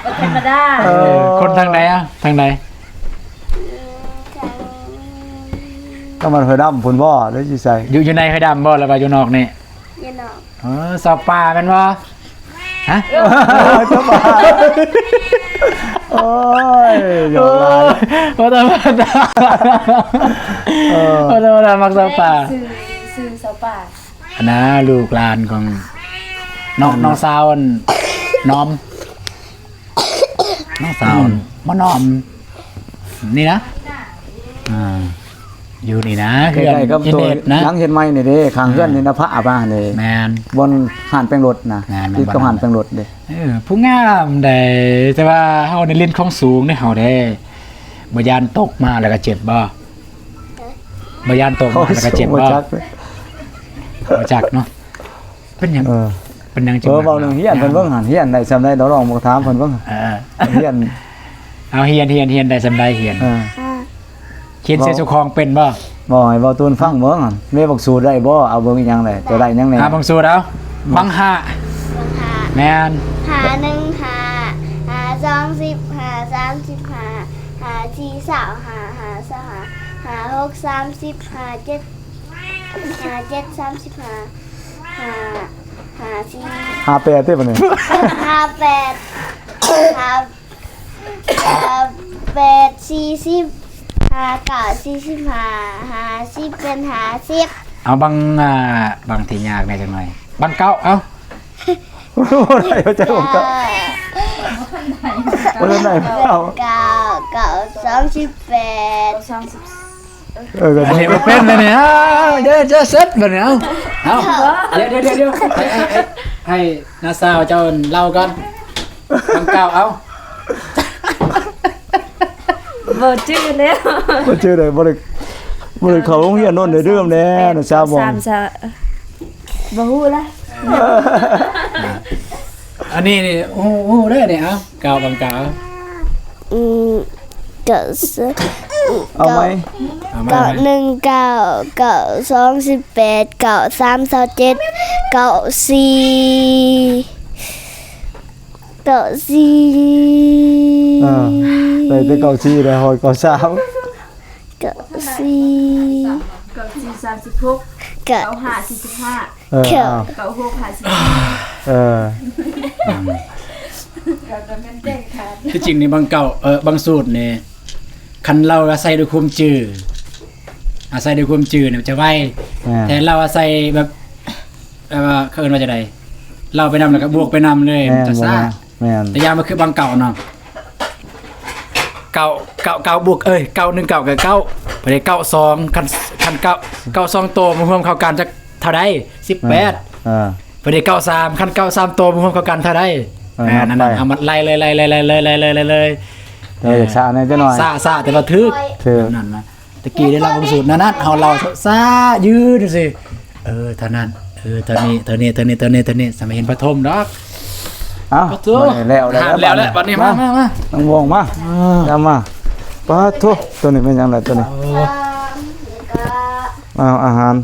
ບໍ່ທຳມະດາ. ເອີ ຄົນທາງໃດອະ? ທາງໃດ? ທາງ ທາງບ້ານຫ້ວຍດຳພຸ້ນບໍ່ ຫຼືຢູ່ໃສ? ຢູ່ ຢູ່ໃນຫ້ວຍດຳບໍ່ ຫຼືວ່າຢູ່ນອກນີ້? ຢູ່ນອກ. ເອີ ຊາວປ່າແມ່ນບໍ່? ຮະ? ຊາວປ່າ. ໂອ້ຍ ໂອ້ຍ ບໍ່ທຳມະດາ. ເອີ ບໍ່ທຳມະດາ ມັກຊາວປ່າ. ຊື່ ຊື່ຊາວປ່າ. ອັນນະ ລູກຫຼານຂອງນ້ອງ ນ້ອງສາວອັນ ນ້ອມ ນ້ອງສາວ ອືມ ມານ້ອມນີ້ນະ. ອ່າ ຢູ່ນີ້ນະ ໃກ້ໆກັບໂຕ ເຮືອນນະ ຫຼັງເຮັດໃໝ່ນີ້ເດ້ ຂ້າງເຮືອນນີ້ນະ ອ່າ ພະອາບານີ້. ແມ່ນ. ບ່ອນຮ້ານແປງລົດນະ ແມ່ນໆ ຕິດກັບຮ້ານແປງລົດເດ້. ເອີ ຜູ້ງາມໃດ ແຕ່ວ່າເຮົານີ້ຫຼິ້ນຂອງສູງເດ້ ເຮົາເດ້. ບໍ່ຢ້ານຕົກມາແລ້ວກໍເຈັບບໍ່? ບໍ່ຢ້ານຕົກມາແລ້ວກໍເຈັບບໍ່? ຂອງສູງບໍ່ຈັກເດ້. ບໍ່ຈັກເນາະ. ເປັນຫຍັງ? ເອີ ເປັນຫຍັງຈຶ່ງ ເອີ ເວົ້າເລື່ອງຮຽນເພິ່ນເບິ່ງຫັ້ນ ຮຽນໄດ້ສ່ຳໃດ ລອງມາຖາມເພິ່ນເບິ່ງ. ເອີ ຮຽນ ເອົາ ຮຽນ ຮຽນ ຮຽນໄດ້ສ່ຳໃດ ຮຽນ? ເອີ ຮຽນໃສ່ເຈົ້າຂອງເປັນບໍ່? ບໍ່ ໃຫ້ເວົ້າຕູນຟັງເບິ່ງ ແມ່ບັກສູດໄດ້ບໍ່? ເອົາເບິ່ງອີ່ຫຍັງແຫຼະ ຕົວໄດ້ຫຍັງແດ່? ຫາບັກສູດເອົາ. ບັງຫ້າ ບັງຫ້າ ແມ່ນ ຫ້າໜຶ່ງຫ້າ ຫ້າສອງສິບ ຫ້າສາມສິບຫ້າ ຫ້າສີ່ຊາວຫ້າ ຫ້າຊາວຫ້າ ຫ້າຫົກສາມສິບ ຫ້າເຈັດ ຫ້າເຈັດສາມສິບຫ້າ ຫ້າ ຫ້າສີ່ ຫ້າແປດເດ້ບັດນີ້ ຫ້າແປດ ຫ້າ ຫ້າແປດສີ່ສິບ ຫ້າເກົ້າສີ່ສິບຫ້າ ຫ້າສິບເປັນຫ້າສິບ. ເອົາບັງ ອ່າ ບັງທີ່ຍາກແດ່ຈັກໜ່ອຍ ບັງເກົ້າ ເອົາ. ບໍ່ໄດ້ ບໍ່ໄດ້ບັງເກົ້າ ບໍ່ໄດ້ບັງເກົ້າ ເກົ້າ ເກົ້າສອງສິບແປດ ເອີ ກໍ ອັນນີ້ບໍ່ເປັນແລ້ວນີ້ ເອົາ ເດີ ເດີ ເສັດບັດນີ້ ເອົາ ເອົາ ດຽວ ດຽວ ດຽວ ໃຫ້ ໃຫ້ ໃຫ້ນ້າສາວເຈົ້າເລົ່າກ່ອນ ບັງເກົ້າ ເອົາ ບໍ່ຈື່ແລ້ວ ບໍ່ຈື່ເລີຍ ບໍ່ໄດ້ ບໍ່ໄດ້ເຂົ້າໂຮງຮຽນໂດນ ໄດ້ເລີ່ມແດ່ ນ້າສາວ ບໍ່ ສາມຊະ ບໍ່ຮູ້ລະ. ອັນນີ້ນີ້ຮູ້ ຮູ້ເດີນີ້ ເອົາ ເກົ້າບັງເກົ້າ ອືມ ເກົ້າ ເອົາໃໝ່ ເກົ້າໜຶ່ງເກົ້າ ເກົ້າສອງສິບແປດ ເກົ້າສາມຊາວເຈັດ ເກົ້າສີ່ ເກົ້າສີ່ ອ່າ ໄດ້ແຕ່ເກົ້າສີ່ ໄດ້ຮອດເກົ້າສາມ ເກົ້າສີ່ ເກົ້າສີ່ສາມສິບຫົກ ເກົ້າ ເກົ້າຫ້າສີ່ສິບຫ້າ ເອີ ເກົ້າ ເກົ້າຫົກຫ້າສິບຫ້າ ເອີ ທີ່ຈິງນີ້ບັງເກົ້າ ເອີ ບັງສູດນີ້ ຄັນເຮົາອາໄສດ້ວຍຄວາມຈື່ ອາໄສດ້ວຍຄວາມຈື່ນີ້ມັນຈະໄວ ແຕ່ເຮົາອາໄສແບບ ແບບວ່າ ເຂົາເອີ້ນວ່າຈັ່ງໃດ ເຮົາໄປນຳແລ້ວກໍບວກໄປນຳເລີຍ ມັນຈະຊ້າ ແມ່ນ ແຕ່ຢ່າມາຄືບັງເກົ້າເນາະ ເກົ້າ ເກົ້າ ເກົ້າບວກ ເອີຍ ເກົ້າໜຶ່ງເກົ້າກໍເກົ້າ ບັດນີ້ເກົ້າສອງ ຄັນ ຄັນເກົ້າ ເກົ້າສອງໂຕມາຮວມເຂົ້າກັນຈັກເທົ່າໃດ? ສິບແປດ ອ່າ ບັດນີ້ເກົ້າສາມ ຄັນເກົ້າສາມໂຕມາຮວມເຂົ້າກັນເທົ່າໃດ? ເອີ ນັ້ນ ນັ້ນ ເອົາມາໄລ່ເລີຍ ໄລ່ເລີຍ ເອີ ຢາກຊ້າແດ່ຈັກໜ່ອຍ ຊ້າ ຊ້າ ແຕ່ວ່າຖືກ ຖືກ ນັ້ນນະ ຕະກີ້ໄດ້ເລົ່າເບິ່ງສູດນັ້ນ ເຮົາເລົ່າຊ້າໆ ຢືດຈັ່ງຊີ້ ເອີ ເທົ່ານັ້ນ ເອີ ເທົ່ານີ້ ເທົ່ານີ້ ເທົ່ານີ້ ສ່ຳໃຫ້ເຫັນປະຖົມດອກ. ເອົ້າ ບັດນີ້ແລ້ວ ແລ້ວ ແລ້ວ ບັດນີ້ ມາ ມາ ມາ ນ້ອງວອງ ມາ ເອີ ນຳມາ ປາດໂທ້ ໂຕນີ້ແມ່ນຫຍັງລະ ໂຕນີ້? ເອີ ເອົາອາຫານ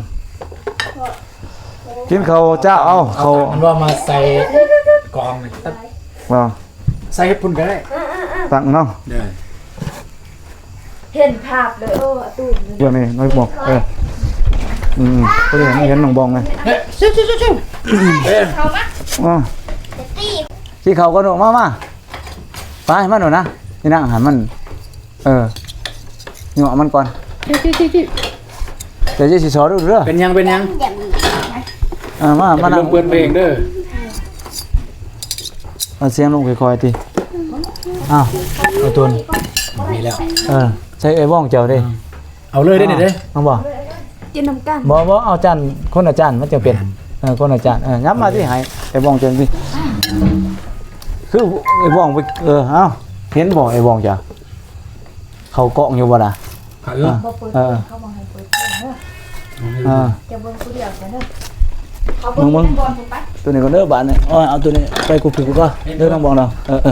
ກິນເຂົ້າຈ້າ ເອົາເຂົ້າ ມັນວ່າມາໃສ່ກອງນີ້ ເອົາ ໃສ່ເຮັດພຸ້ນກໍໄດ້ ເອີ ເອີ ເອີ ຕັ້ງເນາະ ເດີ ເຫັນພາບເລີຍ ໂອ້ ອາຕູ ດຽວນີ້ນ້ອຍບອກ ເອີ ອືມ ພໍດີເຫັນນ້ອງບອງເລີຍ ເອີ ເຂົ້າມາ ອໍ ກິນເຂົ້າກ່ອນ ມາ ມາ ໄປ ມາໂນ່ນນະ ນີ້ນະ ໃຫ້ມັນ ເອີ ຍົວະມັນກ່ອນ ເຈົ້າຊິສອນເດີ ເປັນຫຍັງ ເປັນຫຍັງ ເອີ ມາ ມານັ່ງ ເປີດເພງເດີ ເອົາສຽງລົງຄ່ອຍໆ ຕິ ອ້າວ ເອົາຕົວນີ້ ມີແລ້ວ ເອີ ໃສ່ໄອ້ວອງເຈົ້າເດ້ ເອົາເລີຍເດ້ນີ້ເດ້ ເອົາບໍ່ ກິນນຳກັນ ບໍ່ ບໍ່ ເອົາຈານ ຄົນລະຈານ ມັນຈັ່ງເປັນ ເອີ ຄົນລະຈານ ເອີ ຫຍັບມາຕິ ໃຫ້ໄອ້ວອງເຈົ້າຕິ ຄືໄອ້ວອງໄປ ເອີ ເອົາ ເຫັນບໍ່ໄອ້ວອງເຈົ້າ ເຂົ້າກ້ອງຢູ່ບໍ່ລະ? ເອີ ບໍ່ເປີດ ເອີ ເຂົາບໍ່ໃຫ້ເປີດເພງເດີ ເອີ ຈະເບິ່ງຜູ້ດຽວຊະເດີ ເບິ່ງ ເບິ່ງ ເບິ່ງ ຕົວນີ້ກ່ອນເດີ ບາດນີ້ ເອົາ ເອົາຕົວນີ້ໄປກຸກກິກກ່ອນເດີ ນ້ອງບອງເນາະ ເອີ ເອີ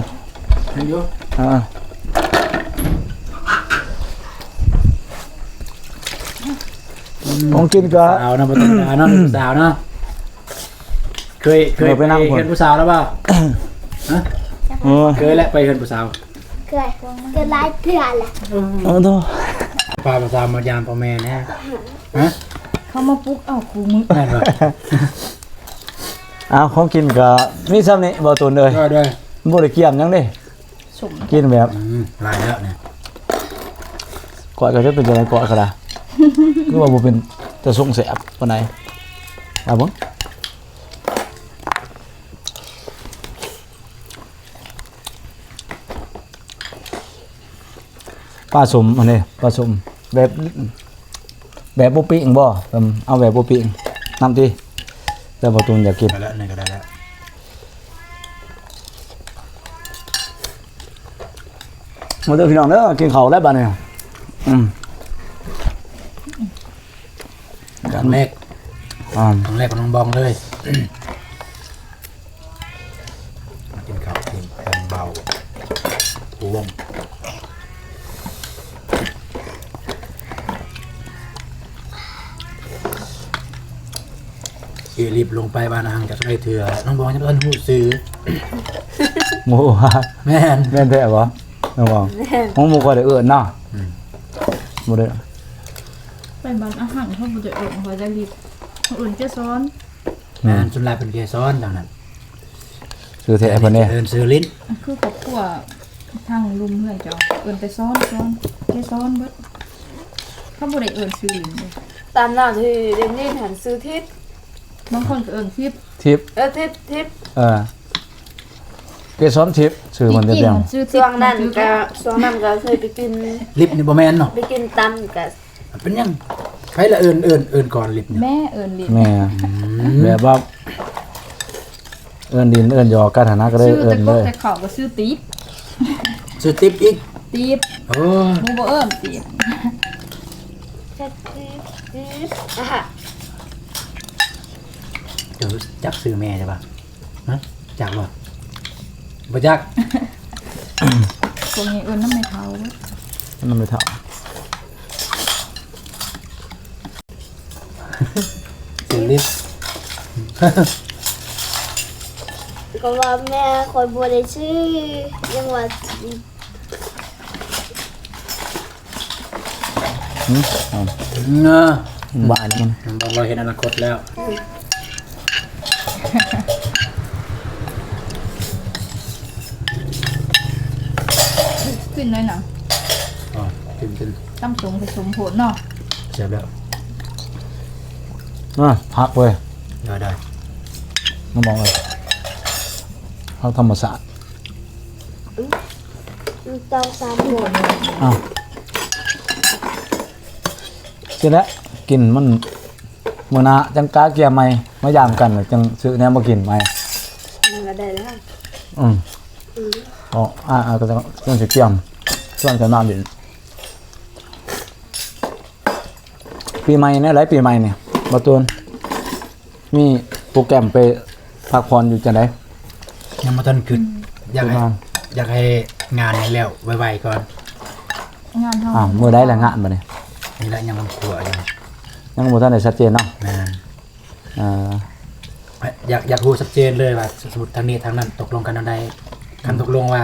ເຫັນຢູ່ ອ່າ ຂອງກິນກະ ສາວເນາະ ບໍ່ທຳມະດາເນາະ ສາວເນາະ ເຄີຍ ເຄີຍໄປນຳເຮືອນຜູ້ສາວແລ້ວບໍ່? ຮະ? ໂອ້ຍ ເຄີຍແຫຼະ ໄປເຮືອນຜູ້ສາວ ເຄີຍ ເຄີຍຫຼາຍເທື່ອແລ້ວ ໂອ້ໂທ້ ພາຜູ້ສາວມາຢາມພໍ່ແມ່ແດ່ ຮະ? ເຂົາມາປຸກເອົາຄູ່ມື້ ແມ່ນບໍ່? ອ້າວ ຂອງກິນກໍມີສ່ຳນີ້ ບໍ່ຕູນເອີຍ ໂດຍ ໂດຍ ບໍ່ໄດ້ກຽມຫຍັງເດ້ ສົ້ມ ກິນແບບ ອືມ ຫຼາຍແລ້ວນີ້ ກ້ອຍກໍຈະເປັນຈັ່ງໃດ ກ້ອຍກໍໄດ້ ຄືວ່າບໍ່ເປັນຕາຊົງແຊບປານໃດ ເອົາເບິ່ງ ປາສົ້ມ ອັນນີ້ປາສົ້ມ ແບບ ແບບບໍ່ປີ້ງບໍ່? ເອີ ເອົາແບບບໍ່ປີ້ງນຳຕິ ແຕ່ບໍ່ຕູນຢາກກິນ ໄດ້ແລ້ວ ອັນນີ້ກໍໄດ້ແລ້ວ ມາເດີພີ່ນ້ອງເດີ ກິນເຂົ້າແລ້ວບາດນີ້ ອືມ ການແລກ ອ່າ ຄັ້ງແລກຂອງນ້ອງບອງເລີຍ. ກິນເຂົ້າກິນແຜ່ນເບົາພວງ ອີລິບລົງໄປບ້ານນາຮັງຈັກໄດ້ເທື່ອ ນ້ອງບອງຍັງບໍ່ທັນຮູ້ຊື່. ໂອ້ ແມ່ນ ແມ່ນແທ້ບໍ່ ນ້ອງບອງ? ແມ່ນ ໂອ້ ບໍ່ຄ່ອຍໄດ້ເອີ້ນເນາະ. ອືມ ບໍ່ໄດ້ ໄປບ້ານອາຫັງເຂົາບໍ່ໄດ້ເອີ້ນ ຂ້ອຍໄດ້ລິບ ເຂົາເອີ້ນເຈສອນ. ແມ່ນ ສ່ວນຫຼາຍເປັນເຈສອນທາງນັ້ນ ຊື່ແທ້ເພິ່ນເດ້ ເອີ້ນຊື່ລິນ. ຄືຄອບຄົວທາງລຸ່ມເຮືອນເຈົ້າ ເອີ້ນແຕ່ສອນ ສອນ ເຈສອນເບິດ ເຂົາບໍ່ໄດ້ເອີ້ນຊື່ລິນເດ້. ຕາມໜ້າທີ່ໄດ້ຍິນຫັ້ນຊື່ທິບ ບາງຄົນກໍເອີ້ນທິບ ທິບ ເອີ ທິບ ທິບ ເອີ ເກສອນທິບ ຊື່ມັນຈະປ່ຽນ. ຊ່ວງນັ້ນກໍ ຊ່ວງນັ້ນກໍເຄີຍໄປກິນລິບນີ້ບໍ່ແມ່ນເນາະ ໄປກິນຕຳກໍ ເປັນຫຍັງ ໃຜລະເອີ້ນ ເອີ້ນ ເອີ້ນກ່ອນລິບນີ້? ແມ່ເອີ້ນລິບ ແມ່ ອືມ ແບບວ່າເອີ້ນຫຼິ້ນເອີ້ນຢອກກັນຫັ້ນນະ ກໍເລີຍເອີ້ນເລີຍ. ແຕ່ເຂົ້າກໍຊື່ຕິບ ຊື່ຕິບອີກ ຕິບ ໂອ້ ໝູ່ບໍ່ເອີ້ນຕິບ ຕິບ ຕິບ ອາ ເຈົ້າຮູ້ຈັກຊື່ແມ່ເຈົ້າບໍ່? ຮະ ຈັກບໍ່? ບໍ່ຈັກ ພວກນີ້ເອີ້ນນຳແມ່ເຖົ້າເວີ້ຍ ນຳແມ່ເຖົ້າ ຊື່ລິບ ກໍວ່າແມ່ຂ້ອຍບໍ່ໄດ້ຊື່ ຍັງວ່າ ຫືມ ເນາະ ບ້ານມັນ ມັນບໍ່ເຫັນອະນາຄົດແລ້ວ ກິນໜ້ອຍໜຶ່ງ ອໍ ກິນ ກິນ ຕຳສົ້ມກໍສົ້ມໂພດເນາະ ແຊບແລ້ວ ອາ ຜັກເວີຍ ໄດ້ໆ ມາມອງເລີຍ ຜັກທຳມະຊາດ. ເຕົ້າຕາມຫົວ ອ້າວ ຊີ້ແຫຼະ ກິນມັນ ມື້ໜ້າຈັ່ງກະກຽມໃໝ່ ມາຢາມກັນ ຈັ່ງຊື້ແນວມາກິນໃໝ່ ມັນກໍໄດ້ແລ້ວ ອືມ ອືມ ອໍ ອາ ອາ ກໍຈັ່ງຊິກຽມ ຊວນກັນມາຫຼິ້ນ. ປີໃໝ່ແນວໃດ ປີໃໝ່ນີ້ ບ່າວຕູນ ມີໂປຣແກຣມໄປພັກຜ່ອນຢູ່ຈັ່ງໃດ? ຍັງບໍ່ທັນຄິດ ອືມ ຢາກໃຫ້ ຢາກໃຫ້ງານນີ້ແລ້ວໄວໆກ່ອນ ງານເຮົາ ອາ ມື້ໃດລະງານບັດນີ້? ນີ້ແຫຼະ ຍັງຄົວຢູ່ ຍັງບໍ່ທັນໄດ້ຊັດເຈນເນາະ ແມ່ນ ເອີ ຢາກ ຢາກຮູ້ຊັດເຈນເລີຍວ່າ ສົມມຸດທາງນີ້ທາງນັ້ນຕົກລົງກັນແນວໃດ ອືມ ຄັນຕົກລົງວ່າ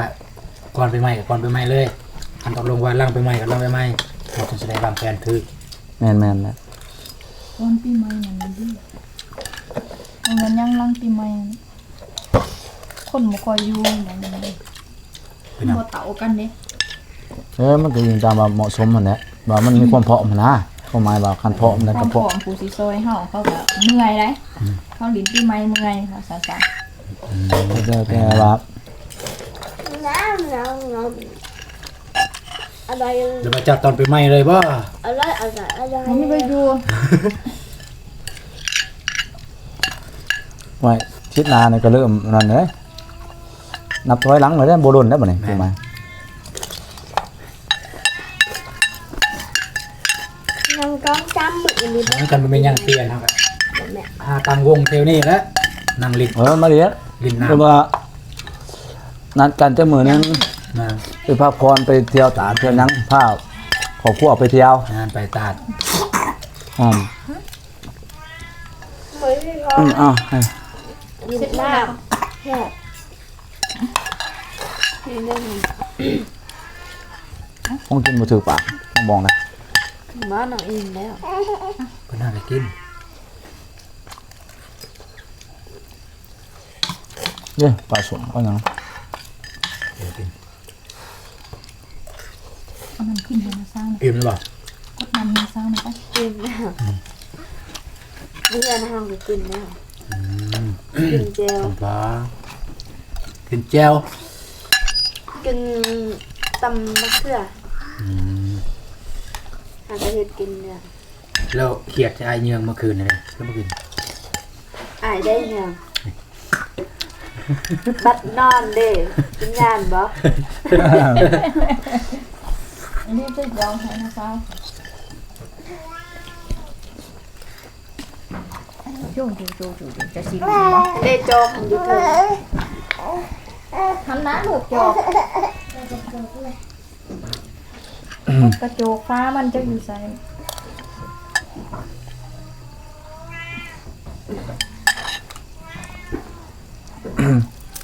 ກ່ອນປີໃໝ່ກໍກ່ອນປີໃໝ່ເລີຍ ຄັນຕົກລົງວ່າຫຼັງປີໃໝ່ກໍຫຼັງປີໃໝ່ ເຮົາຈຶ່ງຊິໄດ້ວາງແຜນຖືກ ແມ່ນໆແຫຼະ ກ່ອນປີໃໝ່ນັ້ນເດ້ ບໍ່ແມ່ນຫຍັງຫຼັງປີໃໝ່ ຄົນບໍ່ຄ່ອຍຢູ່ ມັນບໍ່ເຂົ້າກັນເດ້ ເອີ ມັນກໍອີງຕາມວ່າເໝາະສົມຫັ້ນແຫຼະ ວ່າມັນມີຄວາມພ້ອມຫັ້ນນາ ຄວາມໝາຍວ່າຄັນພ້ອມແລ້ວກໍພ້ອມ ຄວາມພ້ອມຜູ້ຊິຊ່ອຍເຮົາ ເຂົາກໍເມື່ອຍໄດ໋ ອືມ ເຂົາຫຼິ້ນປີໃໝ່ເມື່ອຍ ວ່າຊັ້ນຊະ ອືມ ແຕ່ ແຕ່ວ່າ ອະໄລ ແລ້ວມາຈັດຕອນປີໃໝ່ເລີຍບໍ່? ອະໄລ ອະໄລ ອະໄລ ມັນມີໄປຢູ່ ໄວ້ ທິດໜ້ານີ້ກໍເລີ່ມນັ້ນເດ້ ນັບຖອຍຫຼັງເລີຍເດ້ ບໍ່ດົນແລ້ວບັດນີ້ ແມ່ນ ປີໃໝ່ ຍັງຕ້ອງຈຳມື້ອື່ນນີ້ບໍ່? ມັນກໍບໍ່ມີຫຍັງປ່ຽນ ເຮົາກໍ ແມ່ນ ຫາຕັ້ງວົງແຖວນີ້ແຫຼະ ນັ່ງຫຼິ້ນ ເອີ ມາຫຼິ້ນ ຫຼິ້ນນ້ຳ ເພາະວ່າ ນັດກັນຈັກມື້ໜຶ່ງ ແມ່ນ ໄປພັກຜ່ອນ ໄປທ່ຽວຕາດ ທ່ຽວຫຍັງ ພາຄອບຄົວໄປທ່ຽວ ແມ່ນ ໄປຕາດ ອືມ ອືມ ເອົາ ກິນນ້ຳ ແຊບ ກິນນ້ຳ ຂອງກິນບໍ່ຖືກປາກ ບອກນະ ມາ ນ້ອງອີ່ມແລ້ວ ເພິ່ນຫາໄດ້ກິນ. ເດ້ ປາສົ້ມ ປາຫຍັງ ເອີ ກິນ ເອົານ້ຳກິນໃຫ້ນ້າສາວນະ ອີ່ມແລ້ວບໍ່? ກົດນ້ຳໃຫ້ນ້າສາວນະໄປ ອີ່ມແລ້ວ ອືມ ເພື່ອນເຮົາກໍກິນແລ້ວ ອືມ ກິນແຈ່ວ ຕຳປາ ກິນແຈ່ວ ກິນຕຳບັກເຂືອ ອືມ ຫາກະເຮັດກິນແລ້ວ. ແລ້ວຄຽດທີ່ອ້າຍເຍືອງເມື່ອຄືນນີ້ ຄືບໍ່ກິນ? ອ້າຍໄດ້ເຍືອງ ບັດນອນເດ້ ກິນຍານບໍ່? ອັນນີ້ເປັນຢາວໃຫ້ນະສາວ. ໂຈະ ໂຈະ ໂຈະ ໂຈະ ຈະຊິມບໍ່? ເດ້ ຈອກຢູ່ເທິງ ຫັ້ນນະລູກ ຈອກ ກະໂຈກຟ້າມັນຈັກຢູ່ໃສ?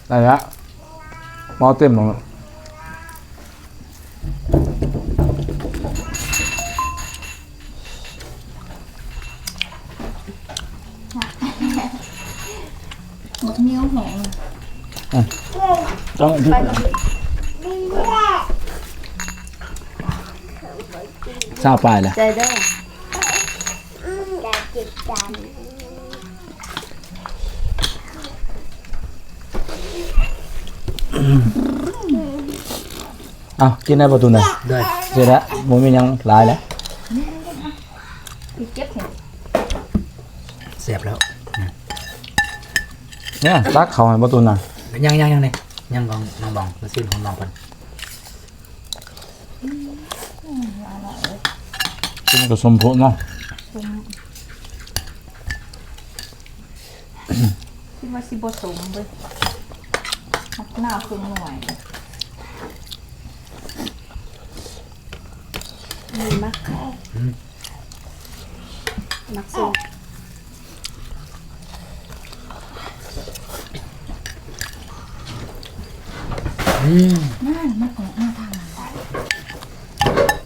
ໄດ້ລະ ໝໍ້ເຕັມແລ້ວ. ບັກໜຽວຫອມ ອືມ ຕ້ອງ ຊາວປາຍແລ້ວ ໃຈເດີ. ເອົາ ກິນໄດ້ບໍ່ ຕູນເອີຍ? ໄດ້ ເສຍແລ້ວ ບໍ່ມີຫຍັງຫຼາຍແລ້ວ ແຊບແລ້ວ ນີ້ ຕັກເຂົ້າໃຫ້ບໍ່ ຕູນນະ ຍັງ ຍັງ ຍັງນີ້ ຍັງຂອງນ້ອງບອງ ມາຊີມຂອງນ້ອງເພິ່ນ. ອືມ ກິນກະສົມໂພດເນາະ ສົມ ຄິດວ່າຊິບໍ່ສົມເວີຍ ໝາກນາວເຄິ່ງໜ່ວຍ ນີ້ມັກ ອືມ ມັກສົ້ມ ອືມ ນັ້ນ ມັນອອກມາທາງນັ້ນ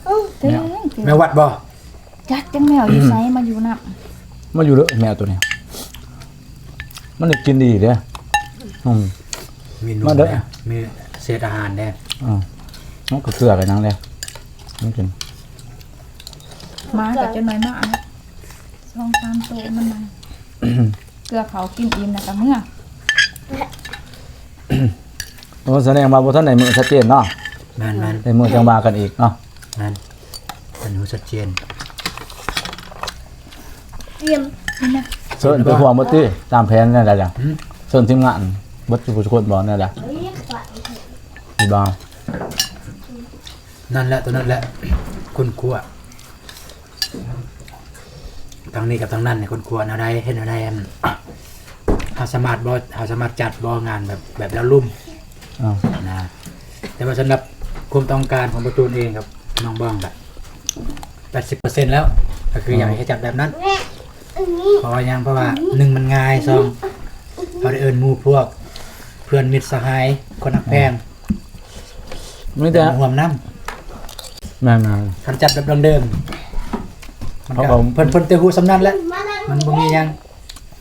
ເອີ ແມວ ແມ່ວັດບໍ່? ຈັກຈັກແມວຢູ່ໃສ ອືມ ມາຢູ່ນຳ ມາຢູ່ເດີແມວໂຕນີ້ ມັນໄດ້ກິນດີເດ້ ອືມ ມີໜູ ມາເດີ ມີເສດອາຫານເດ້ ອືມ ມັນກະເກືອກະຫຍັງເດ້ ມັນກິນ ໝາກະຈະໜ້ອຍມາເນາະ ສອງສາມໂຕມັນນັ້ນ ເກືອເຂົາກິນອີ່ມແລ້ວກະເມືອ. ໂອ້ ສະແດງວ່າບໍ່ທັນໄດ້ມື້ຊັດເຈນເນາະ ແມ່ນໆ ໄດ້ມື້ຈັ່ງວ່າກັນອີກເນາະ ແມ່ນ ເພິ່ນຮູ້ຊັດເຈນ ຕຽມ ເຊີນໄປຮ່ວມໝົດຕິ ຕາມແຜນແນວໃດລະ ຫືມ ເຊີນທີມງານເບິດທຸກຄົນບໍ່ແນວໃດ ດີບໍ່ ນັ້ນແຫຼະ ໂຕນັ້ນແຫຼະ ຄົ້ນຄວ້າ ທາງນີ້ກັບທາງນັ້ນ ຄົ້ນຄວ້າແນວໃດ ເຮັດແນວໃດ ອັນ ເຮົາສາມາດບໍ່ ເຮົາສາມາດຈັດບໍ່ ງານແບບ ແບບລາວລຸ່ມ ເອົາ ນະ ແຕ່ວ່າສຳລັບຄວາມຕ້ອງການຂອງປະຕູນເອງກັບນ້ອງບອງກະ ແປດສິບເປີເຊັນແລ້ວ ກະຄື ອືມ ຢາກໃຫ້ຈັດແບບນັ້ນ ເພາະວ່າຫຍັງ ເພາະວ່າ ໜຶ່ງ ມັນງ່າຍ ສອງ ເຮົາໄດ້ເອີ້ນໝູ່ພວກ ເພື່ອນມິດສະຫາຍ ຄົນຮັກແພງ ມີແຕ່ ມາຮ່ວມນຳ ແມ່ນໆ ຄັນຈັດແບບດັ້ງເດີມ ມັນກະ ເພິ່ນ ເພິ່ນແຕ່ຮູ້ສ່ຳນັ້ນແຫຼະ ມັນບໍ່ມີຫຍັງ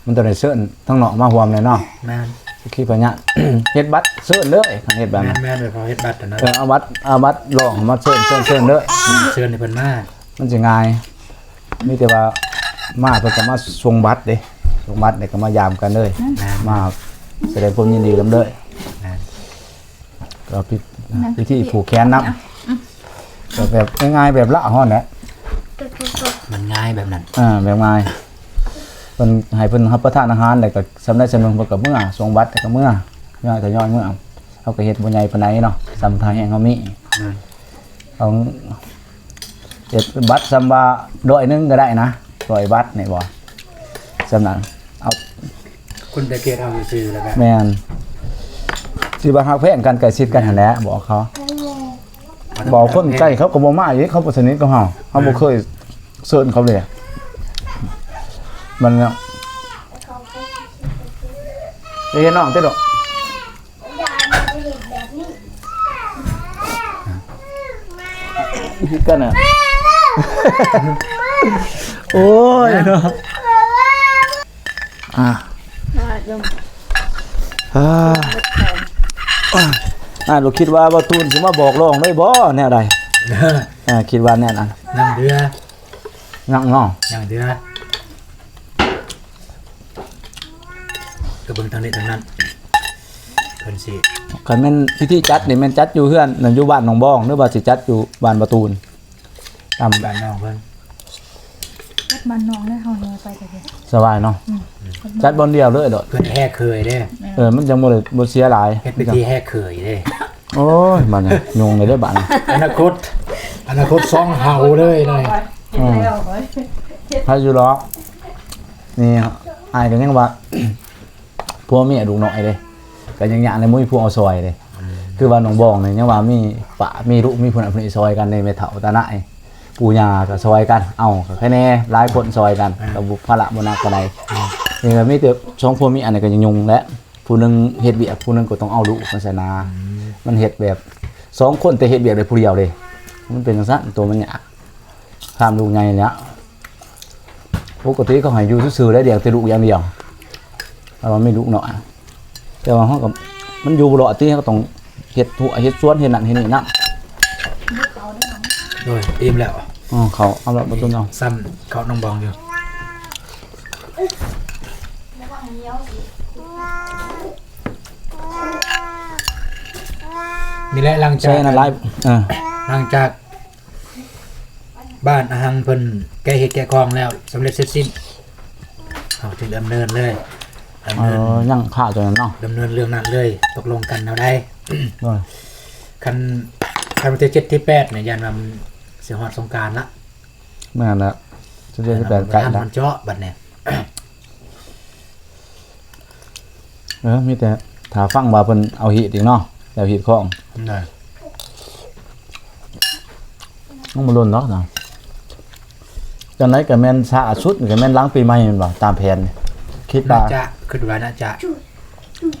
ມັນຕ້ອງໄດ້ເຊີນທາງນອກມາຮ່ວມແຫຼະເນາະ ແມ່ນ ຄືພະຍາດ ເຮັດບັດເຊີນເລີຍ ຄັນເຮັດແບບນັ້ນ ແມ່ນໆ ແບບເຮົາເຮັດບັດຫັ້ນນະ ເອີ ເອົາບັດ ເອົາບັດລອງມາເຊີນ ເຊີນ ເຊີນເລີຍ ເຊີນໃຫ້ເພິ່ນມາ ມັນຊິງ່າຍ ມີແຕ່ວ່າມາເພິ່ນກະມາສົ່ງບັດເດ້ ສົ່ງບັດແລ້ວກະມາຢາມກັນເລີຍ ແມ່ນ ມາສະແດງຄວາມຍິນດີນຳເລີຍ ແມ່ນ ກະພິ ພິທີຜູກແຂນນຳ ອືມ ກະແບບງ່າຍໆ ແບບລາວເຮົາຫັ້ນແຫຼະ ມັນງ່າຍແບບນັ້ນ ອ່າ ແບບງ່າຍ ເພິ່ນໃຫ້ເພິ່ນຮັບປະທານອາຫານ ແລ້ວກະສ່ຳໃດສ່ຳໜຶ່ງ ເພິ່ນກະເມືອ ສົ່ງບັດແລ້ວກະເມືອ ຍ້ອຍ ທະຍອຍເມືອ ເຮົາກະເຮັດບໍ່ໃຫຍ່ປານໃດເນາະ ສ່ຳທ່າແຮງເຮົາມີ ອືມ ເອົາ ເຮັດບັດສ່ຳວ່າຮ້ອຍໜຶ່ງກະໄດ້ນະ ຮ້ອຍບັດນີ້ບໍ່ ສ່ຳນັ້ນ ເອົາ ຄົນໄປເກັບເອົາຊື່ໆ ແລ້ວກະ ແມ່ນ ຊິວ່າຮັກແພງກັນ ໃກ້ຊິດກັນຫັ້ນແຫຼະ ບອກເຂົາ ບອກຄົນໃກ້ເຂົາກະບໍ່ມາອີກ ເຂົາບໍ່ສະໜິດກັບເຮົາ ເຮົາບໍ່ເຄີຍເຊີນເຂົາເລີຍ ມັນ ໄປເຮັດນ້ອງຕິລູກ ຍາຍມັນຈະເຮັດແບບນີ້ ຄືກັນນະ ໂອ້ຍເນາະ ອ່າ ອ່າ ອ່າ ລູກຄິດວ່າບ່າວຕູນຊິມາບອກລອງເລີຍບໍ່ ແນວໃດ ອ່າ ຄິດວ່າແນວນັ້ນ ຍັງເທື່ອ ຍັງເນາະ ຍັງເທື່ອ ກະເບິ່ງທາງນີ້ທາງນັ້ນ ເພິ່ນຊິ ຄັນແມ່ນພິທີຈັດນີ້ແມ່ນຈັດຢູ່ເຮືອນ ຢູ່ບ້ານໜອງບອງ ຫຼືວ່າຊິຈັດຢູ່ບ້ານບ່າວຕູນ ຕາມບ້ານນ້ອງເພິ່ນ ຈັດບ້ານນ້ອງແລ້ວເຮົາແຫ່ໄປກະໄດ້ ສະບາຍເນາະ ອືມ ຈັດບ່ອນດຽວເລີຍໂລດ ເພິ່ນແຫ່ເຂີຍເດ້ ເອີ ມັນຈັ່ງບໍ່ໄດ້ ບໍ່ເສຍຫຼາຍ ເຮັດພິທີແຫ່ເຂີຍເດ້ ໂອ້ຍ ບາດນີ້ ຫຍຸ້ງເລີຍເດີບາດນີ້ ອະນາຄົດ ອະນາຄົດສອງເຮົາເລີຍ ອືມ ໃຜຢູ່ດອກ ນີ້ ອ້າຍກໍຍັງວ່າ ຜົວເມຍລູກນ້ອຍເດ້ ກໍຍັງຍາກໃນ ບໍ່ມີຜູ້ເອົາຊ່ອຍເດ້. ອືມ ຄືວ່ານ້ອງບອງນີ້ຍັງວ່າມີປ້າມີລຸງ ມີຜູ້ນັ້ນຜູ້ນີ້ຊ່ອຍກັນເດ້ ແມ່ເຖົ້າຕານາຍ ປູ່ຍ່າກໍຊ່ອຍກັນ ເອົາ ກໍໃຄແນ່ ຫຼາຍຄົນຊ່ອຍກັນ ອ່າ ກໍບໍ່ ພາລະບໍ່ໜັກປານໃດ. ອ່າ ນີ້ກໍມີແຕ່ສອງຜົວເມຍ ອັນນີ້ກໍຍັງຫຍຸ້ງແຫຼະ ຜູ້ໜຶ່ງເຮັດວຽກ ຜູ້ໜຶ່ງກໍຕ້ອງເອົາລູກຈັ່ງຊີ້ນະ. ອືມ ມັນເຮັດແບບສອງຄົນ ແຕ່ເຮັດວຽກໄດ້ຜູ້ດຽວເດ້ ມັນເປັນຈັ່ງຊັ້ນ ຕົວມັນຍາກ ຂ້າມລູກໃຫຍ່ແລ້ວ. ປົກກະຕິເຂົາໃຫ້ຢູ່ຊື່ໆ ໄດ້ລ້ຽງແຕ່ລູກຢ່າງດຽວ ເພາະວ່າມີລູກນ້ອຍ. ແຕ່ວ່າເຮົາກໍ ມັນຢູ່ບໍ່ລອດຕິ ເຮົາກໍຕ້ອງເຮັດຮົ້ວເຮັດສວນ ເຮັດນັ້ນເຮັດນີ້ນຳ. ໂອ້ຍ ອີ່ມແລ້ວ. ອໍ ເຂົ້າ ເອົາລະ ບໍ່ຕ້ອງເອົາ ຊ້ຳເຂົ້ານ້ອງບອງຢູ່. ນີ້ແຫຼະ ຫຼັງຈາກ ໃສ່ນັ້ນຫຼາຍ ເອີ ຫຼັງຈາກ ບ້ານອາຫັງເພິ່ນແກະເຫັດແກະຂອງແລ້ວ ສຳເລັດເສັດສິ້ນ ເຮົາຈຶ່ງດຳເນີນເລີຍ ດຳເນີນ ເອີ ຍັງຄາຕົວນັ້ນເນາະ ດຳເນີນເລື່ອງນັ້ນເລີຍ ຕົກລົງກັນແນວໃດ. ໂດຍ ຄັນ ຄັນວັນທີເຈັດ ທີແປດນີ້ ຢ້ານວ່າມັນຊິຮອດສົງການລະ. ແມ່ນແລ້ວ ສິບເຈັດ ສິບແປດ ໃກ້ແລ້ວ ມັນເຈາະບັດນີ້. ເອີ ມີແຕ່ຖ້າຟັງວ່າເພິ່ນເອົາຮີດອີກເນາະ ແລ້ວຮີດຂອງ ໄດ້ ຍັງບໍ່ລົ້ນດອກນະ. ຈັ່ງໃດກໍແມ່ນຊ້າສຸດກໍແມ່ນຫຼັງປີໃໝ່ແມ່ນບໍ່ ຕາມແຜນ ຄິດວ່າ ໜ້າຈະ ຄິດວ່າໜ້າຈະ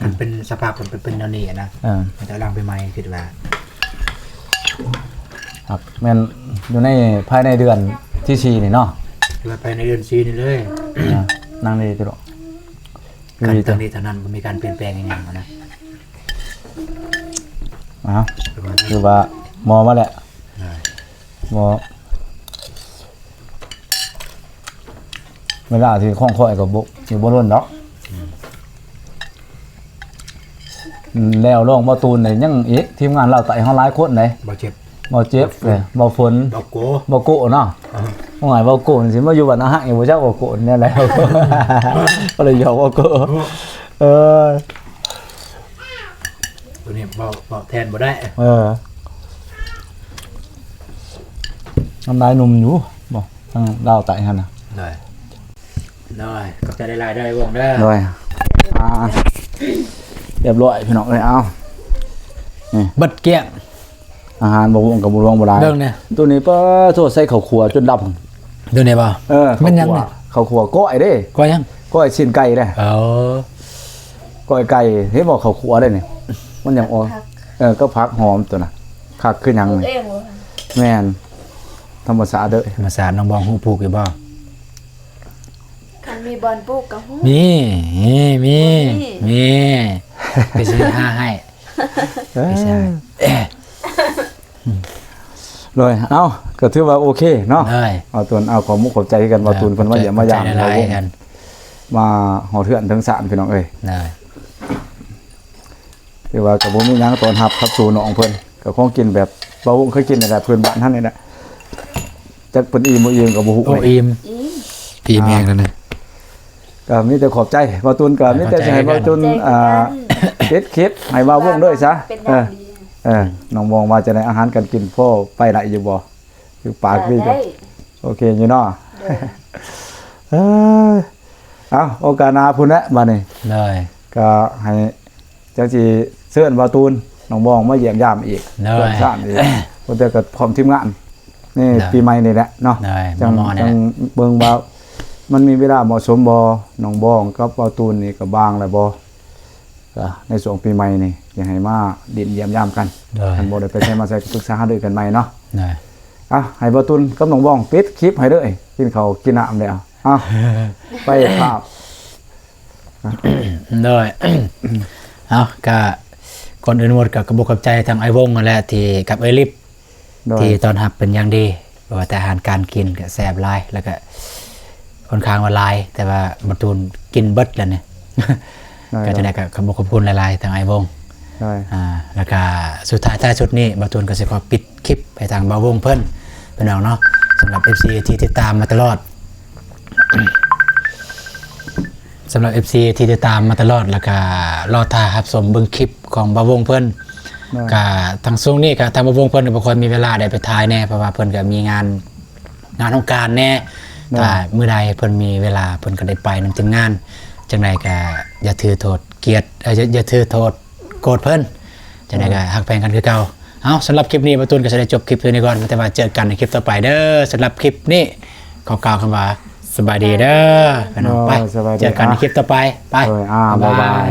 ຄັນເປັນສະພາບ ເປັນ ເປັນແນວນີ້ນະ ເອີ ໜ້າຈະຫຼັງປີໃໝ່ ຄິດວ່າ ຄັບ ແມ່ນຢູ່ໃນ ພາຍໃນເດືອນທີສີ່ນີ້ເນາະ ວ່າພາຍໃນເດືອນສີ່ນີ້ເລີຍ. ອ່າ ນັ່ງນີ້ຕິລູກ ຄັນ ຢູ່ນີ້ຕິ ທາງນີ້ທາງນັ້ນບໍ່ມີການປ່ຽນແປງອີ່ຫຍັງນະ. ອ້າວ ຄືວ່າໝໍມາແລ້ວ ໝໍ ເວລາທີ່ຂອງຂ້ອຍກໍບໍ່ ຢູ່ບໍ່ດົນດອກ. ອືມ ແລ້ວລອງບໍ່ຕູນນີ້ຍັງອີກ ທີມງານລາວໃຕ້ເຮົາຫຼາຍຄົນເດ້ ບໍ່ເຈັບ ບໍ່ເຈັບ ບໍ່ຝົນ ເອີ ບໍ່ຝົນ ບໍ່ໂກ ບໍ່ໂກເນາະ. ອ່າ ວ່າງ່າຍ ບໍ່ໂກນີ້ຊິມາຢູ່ບ້ານອາຫັງອີກບໍ່ຈັກ ບໍ່ໂກແນວໃດ ກໍເລີຍຢອກບໍ່ໂກ. ເອີ ຕົວນີ້ເວົ້າ ເວົ້າແທນບໍ່ໄດ້. ເອີ ນ້ຳລາຍໜຸ່ມຢູ່ບໍ່ ທາງລາວໃຕ້ຫັ້ນນະ. ໂດຍ ໂດຍ ຂອບໃຈຫຼາຍໆ ເດີ ວົງເດີ. ໂດຍ ອ່າ ຮຽບຮ້ອຍພີ່ນ້ອງເອີຍ. ເອົາ ນີ້ ເບິດກ້ຽງ ອາຫານບໍ່ວົງກັບບໍ່ຫຼວງບໍ່ຫຼາຍ. ເບິ່ງແດ່ ໂຕນີ້ປາໂທ ໃສ່ເຂົ້າຂົ້ວຈົນດຳ. ໂຕນີ້ບໍ່? ເອີ ແມ່ນຫຍັງນີ້? ເຂົ້າຂົ້ວ ເຂົ້າຂົ້ວກ້ອຍເດ້. ກ້ອຍຫຍັງ? ກ້ອຍຊີ້ນໄກ່ເດ້. ເອີ ກ້ອຍໄກ່ ເຫັນບໍ່? ເຂົ້າຂົ້ວເດ້ນີ້ ມັນຫຍັງອອກ ເອີ ກັບຜັກຫອມໂຕນະ ຄັກຄືຫຍັງນີ້. ປູກເອງບໍ່? ແມ່ນ ທຳມະຊາດເດີ. ທຳມະຊາດ. ນ້ອງບອງຮູ້ປູກຢູ່ບໍ່? ຄັນມີບ່ອນປູກກໍຮູ້. ມີ ມີ ມີ ມີ ມີ ໄປຊື້ຫາໃຫ້ ເອີ ໄປຊື້ໃຫ້. ໂດຍ ເອົ້າ ກໍຖືວ່າໂອເຄເນາະ. ໂດຍ ເອົາ ຕວນ ເອົາ ຂອບມຸກຂອບໃຈຄືກັນ ເອີ ບ່າວຕູນເພິ່ນມາຢ້ຽມມາຢາມ ຂອບໃຈຫຼາຍໆ ບ່າວວົງ ກັນ ມາຮອດເຮືອນເຖິງຊານ ພີ່ນ້ອງເອີຍ. ໂດຍ ຖືວ່າກໍບໍ່ມີຫຍັງ ຕ້ອນຮັບຂັບສູ່ນ້ອງເພິ່ນ ກໍຂອງກິນແບບບ່າວວົງເຄີຍກິນນີ້ແຫຼະ ພື້ນບ້ານເຮົານີ້ແຫຼະ. ຈັກເພິ່ນອີ່ມບໍ່ອີ່ມກໍບໍ່ຮູ້. ໂອ້ ອີ່ມ ອີ່ມ ອີ່ມແຮງແລ້ວນະ. ກໍມີແຕ່ຂອບໃຈ ບ່າວຕູນ ກໍມີແຕ່ຊິໃຫ້ບ່າວຕູນ ອ່າ ປິດຄລິບໃຫ້ບ່າວວົງເລີຍຊະ. ເອີ ເອີ ນ້ອງບອງວ່າຈັ່ງໃດ ອາຫານການກິນພໍໄປໄດ້ຢູ່ບໍ່? ຄືປາກດີ. ໄດ້ ໂອເຄຢູ່ເນາະ. ໂດຍ ເອີ ເອົາ ໂອກາດໜ້າພຸ້ນແຫຼະບາດນີ້. ໂດຍ ກໍໃຫ້ ຈັ່ງຊິເຊີນບ່າວຕູນ ນ້ອງບອງມາຢ້ຽມຢາມອີກ. ໂດຍ ເພື່ອນຊານອີກ ເພິ່ນກໍພ້ອມທີມງານ ໃນ ໂດຍ ປີໃໝ່ນີ້ແຫຼະເນາະ. ໂດຍ ຈັ່ງ ຈັ່ງເບິ່ງວ່າມັນມີເວລາເໝາະສົມບໍ່ ນ້ອງບອງກັບບ່າວຕູນນີ້ກໍບາງແລ້ວບໍ່ ກໍໃນຊ່ວງປີໃໝ່ນີ້ ຢາກໃຫ້ມາຫຼິ້ນຢ້ຽມຢາມກັນ. ໂດຍ ຄັນບໍ່ໄດ້ໄປໃສມາໃສ ກໍປຶກສາຫາລືກັນໃໝ່ເນາະ. ໂດຍ ອ່ະ ໃຫ້ບ່າວຕູນກັບນ້ອງບອງປິດຄລິບໃຫ້ເດີ ກິນເຂົ້າກິນນ້ຳແລ້ວ. ອ່ະ ໄປພາບ ໂດຍ ເອົາ ກະກ່ອນອື່ນໝົດກໍຂອບອົກຂອບໃຈທາງອ້າຍວົງຫັ້ນແຫຼະ ທີ່ ກັບເອື້ອຍລິບ ໂດຍ ທີ່ຕ້ອນຮັບເປັນຢ່າງດີ ບໍ່ວ່າແຕ່ອາຫານການກິນກໍແຊບຫຼາຍ ແລ້ວກໍຄ່ອນຂ້າງວ່າຫຼາຍ ແຕ່ວ່າບ່າວຕູນກິນເບິດແລ້ວນີ້. ໂດຍ ກໍຈັ່ງໃດກໍຂອບອົກຂອບຄຸນຫຼາຍໆ ທາງອ້າຍວົງ. ໂດຍ ອ່າ ແລ້ວກໍສຸດທ້າຍທ້າຍສຸດນີ້ ບ່າວຕູນກໍຊິຂໍປິດຄລິບໃຫ້ທາງບ່າວວົງເພິ່ນ ພີ່ນ້ອງເນາະ ສຳລັບເອັຟຊີທີ່ຕິດຕາມມາຕະຫຼອດ ສຳລັບເອັຟຊີທີ່ຕິດຕາມມາຕະຫຼອດ ແລ້ວກະລໍຖ້າຮັບຊົມເບິ່ງຄລິບຂອງບ່າວວົງເພິ່ນ. ໂດຍ ກະທັງຊ່ວງນີ້ກະທາງບ່າວວົງເພິ່ນກະບໍ່ຄ່ອຍມີເວລາໄດ້ໄປຖ່າຍແດ່ ເພາະວ່າເພິ່ນກະມີງານ ງານສົງການແດ່ ໂດຍ ຖ້າມື້ໃດເພິ່ນມີເວລາ ເພິ່ນກໍໄດ້ໄປນຳທີມງານ. ຈັ່ງໃດກໍຢ່າຖືໂທດກຽດ ເອີ ຢ່າ ຢ່າຖືໂທດໂກດເພິ່ນ. ຈັ່ງໃດກໍ ໂດຍ ຮັກແພງກັນຄືເກົ່າ. ເອົາ ສຳລັບຄລິບນີ້ ບ່າວຕູນກໍຊິໄດ້ຈົບຄລິບເທົ່ານີ້ກ່ອນ ແຕ່ວ່າເຈີກັນໃນຄລິບຕໍ່ໄປເດີ. ສຳລັບຄລິບນີ້ ຂໍກ່າວຄຳວ່າ ສະບາຍດີເດີ ພີ່ນ້ອງ. ໂດຍ ໄປ ສະບາຍດີ ເຈີກັນໃນຄລິບຕໍ່ໄປ. ໄປ ໂດຍ ອ່າ ບາຍບາຍ ບາຍບາຍ.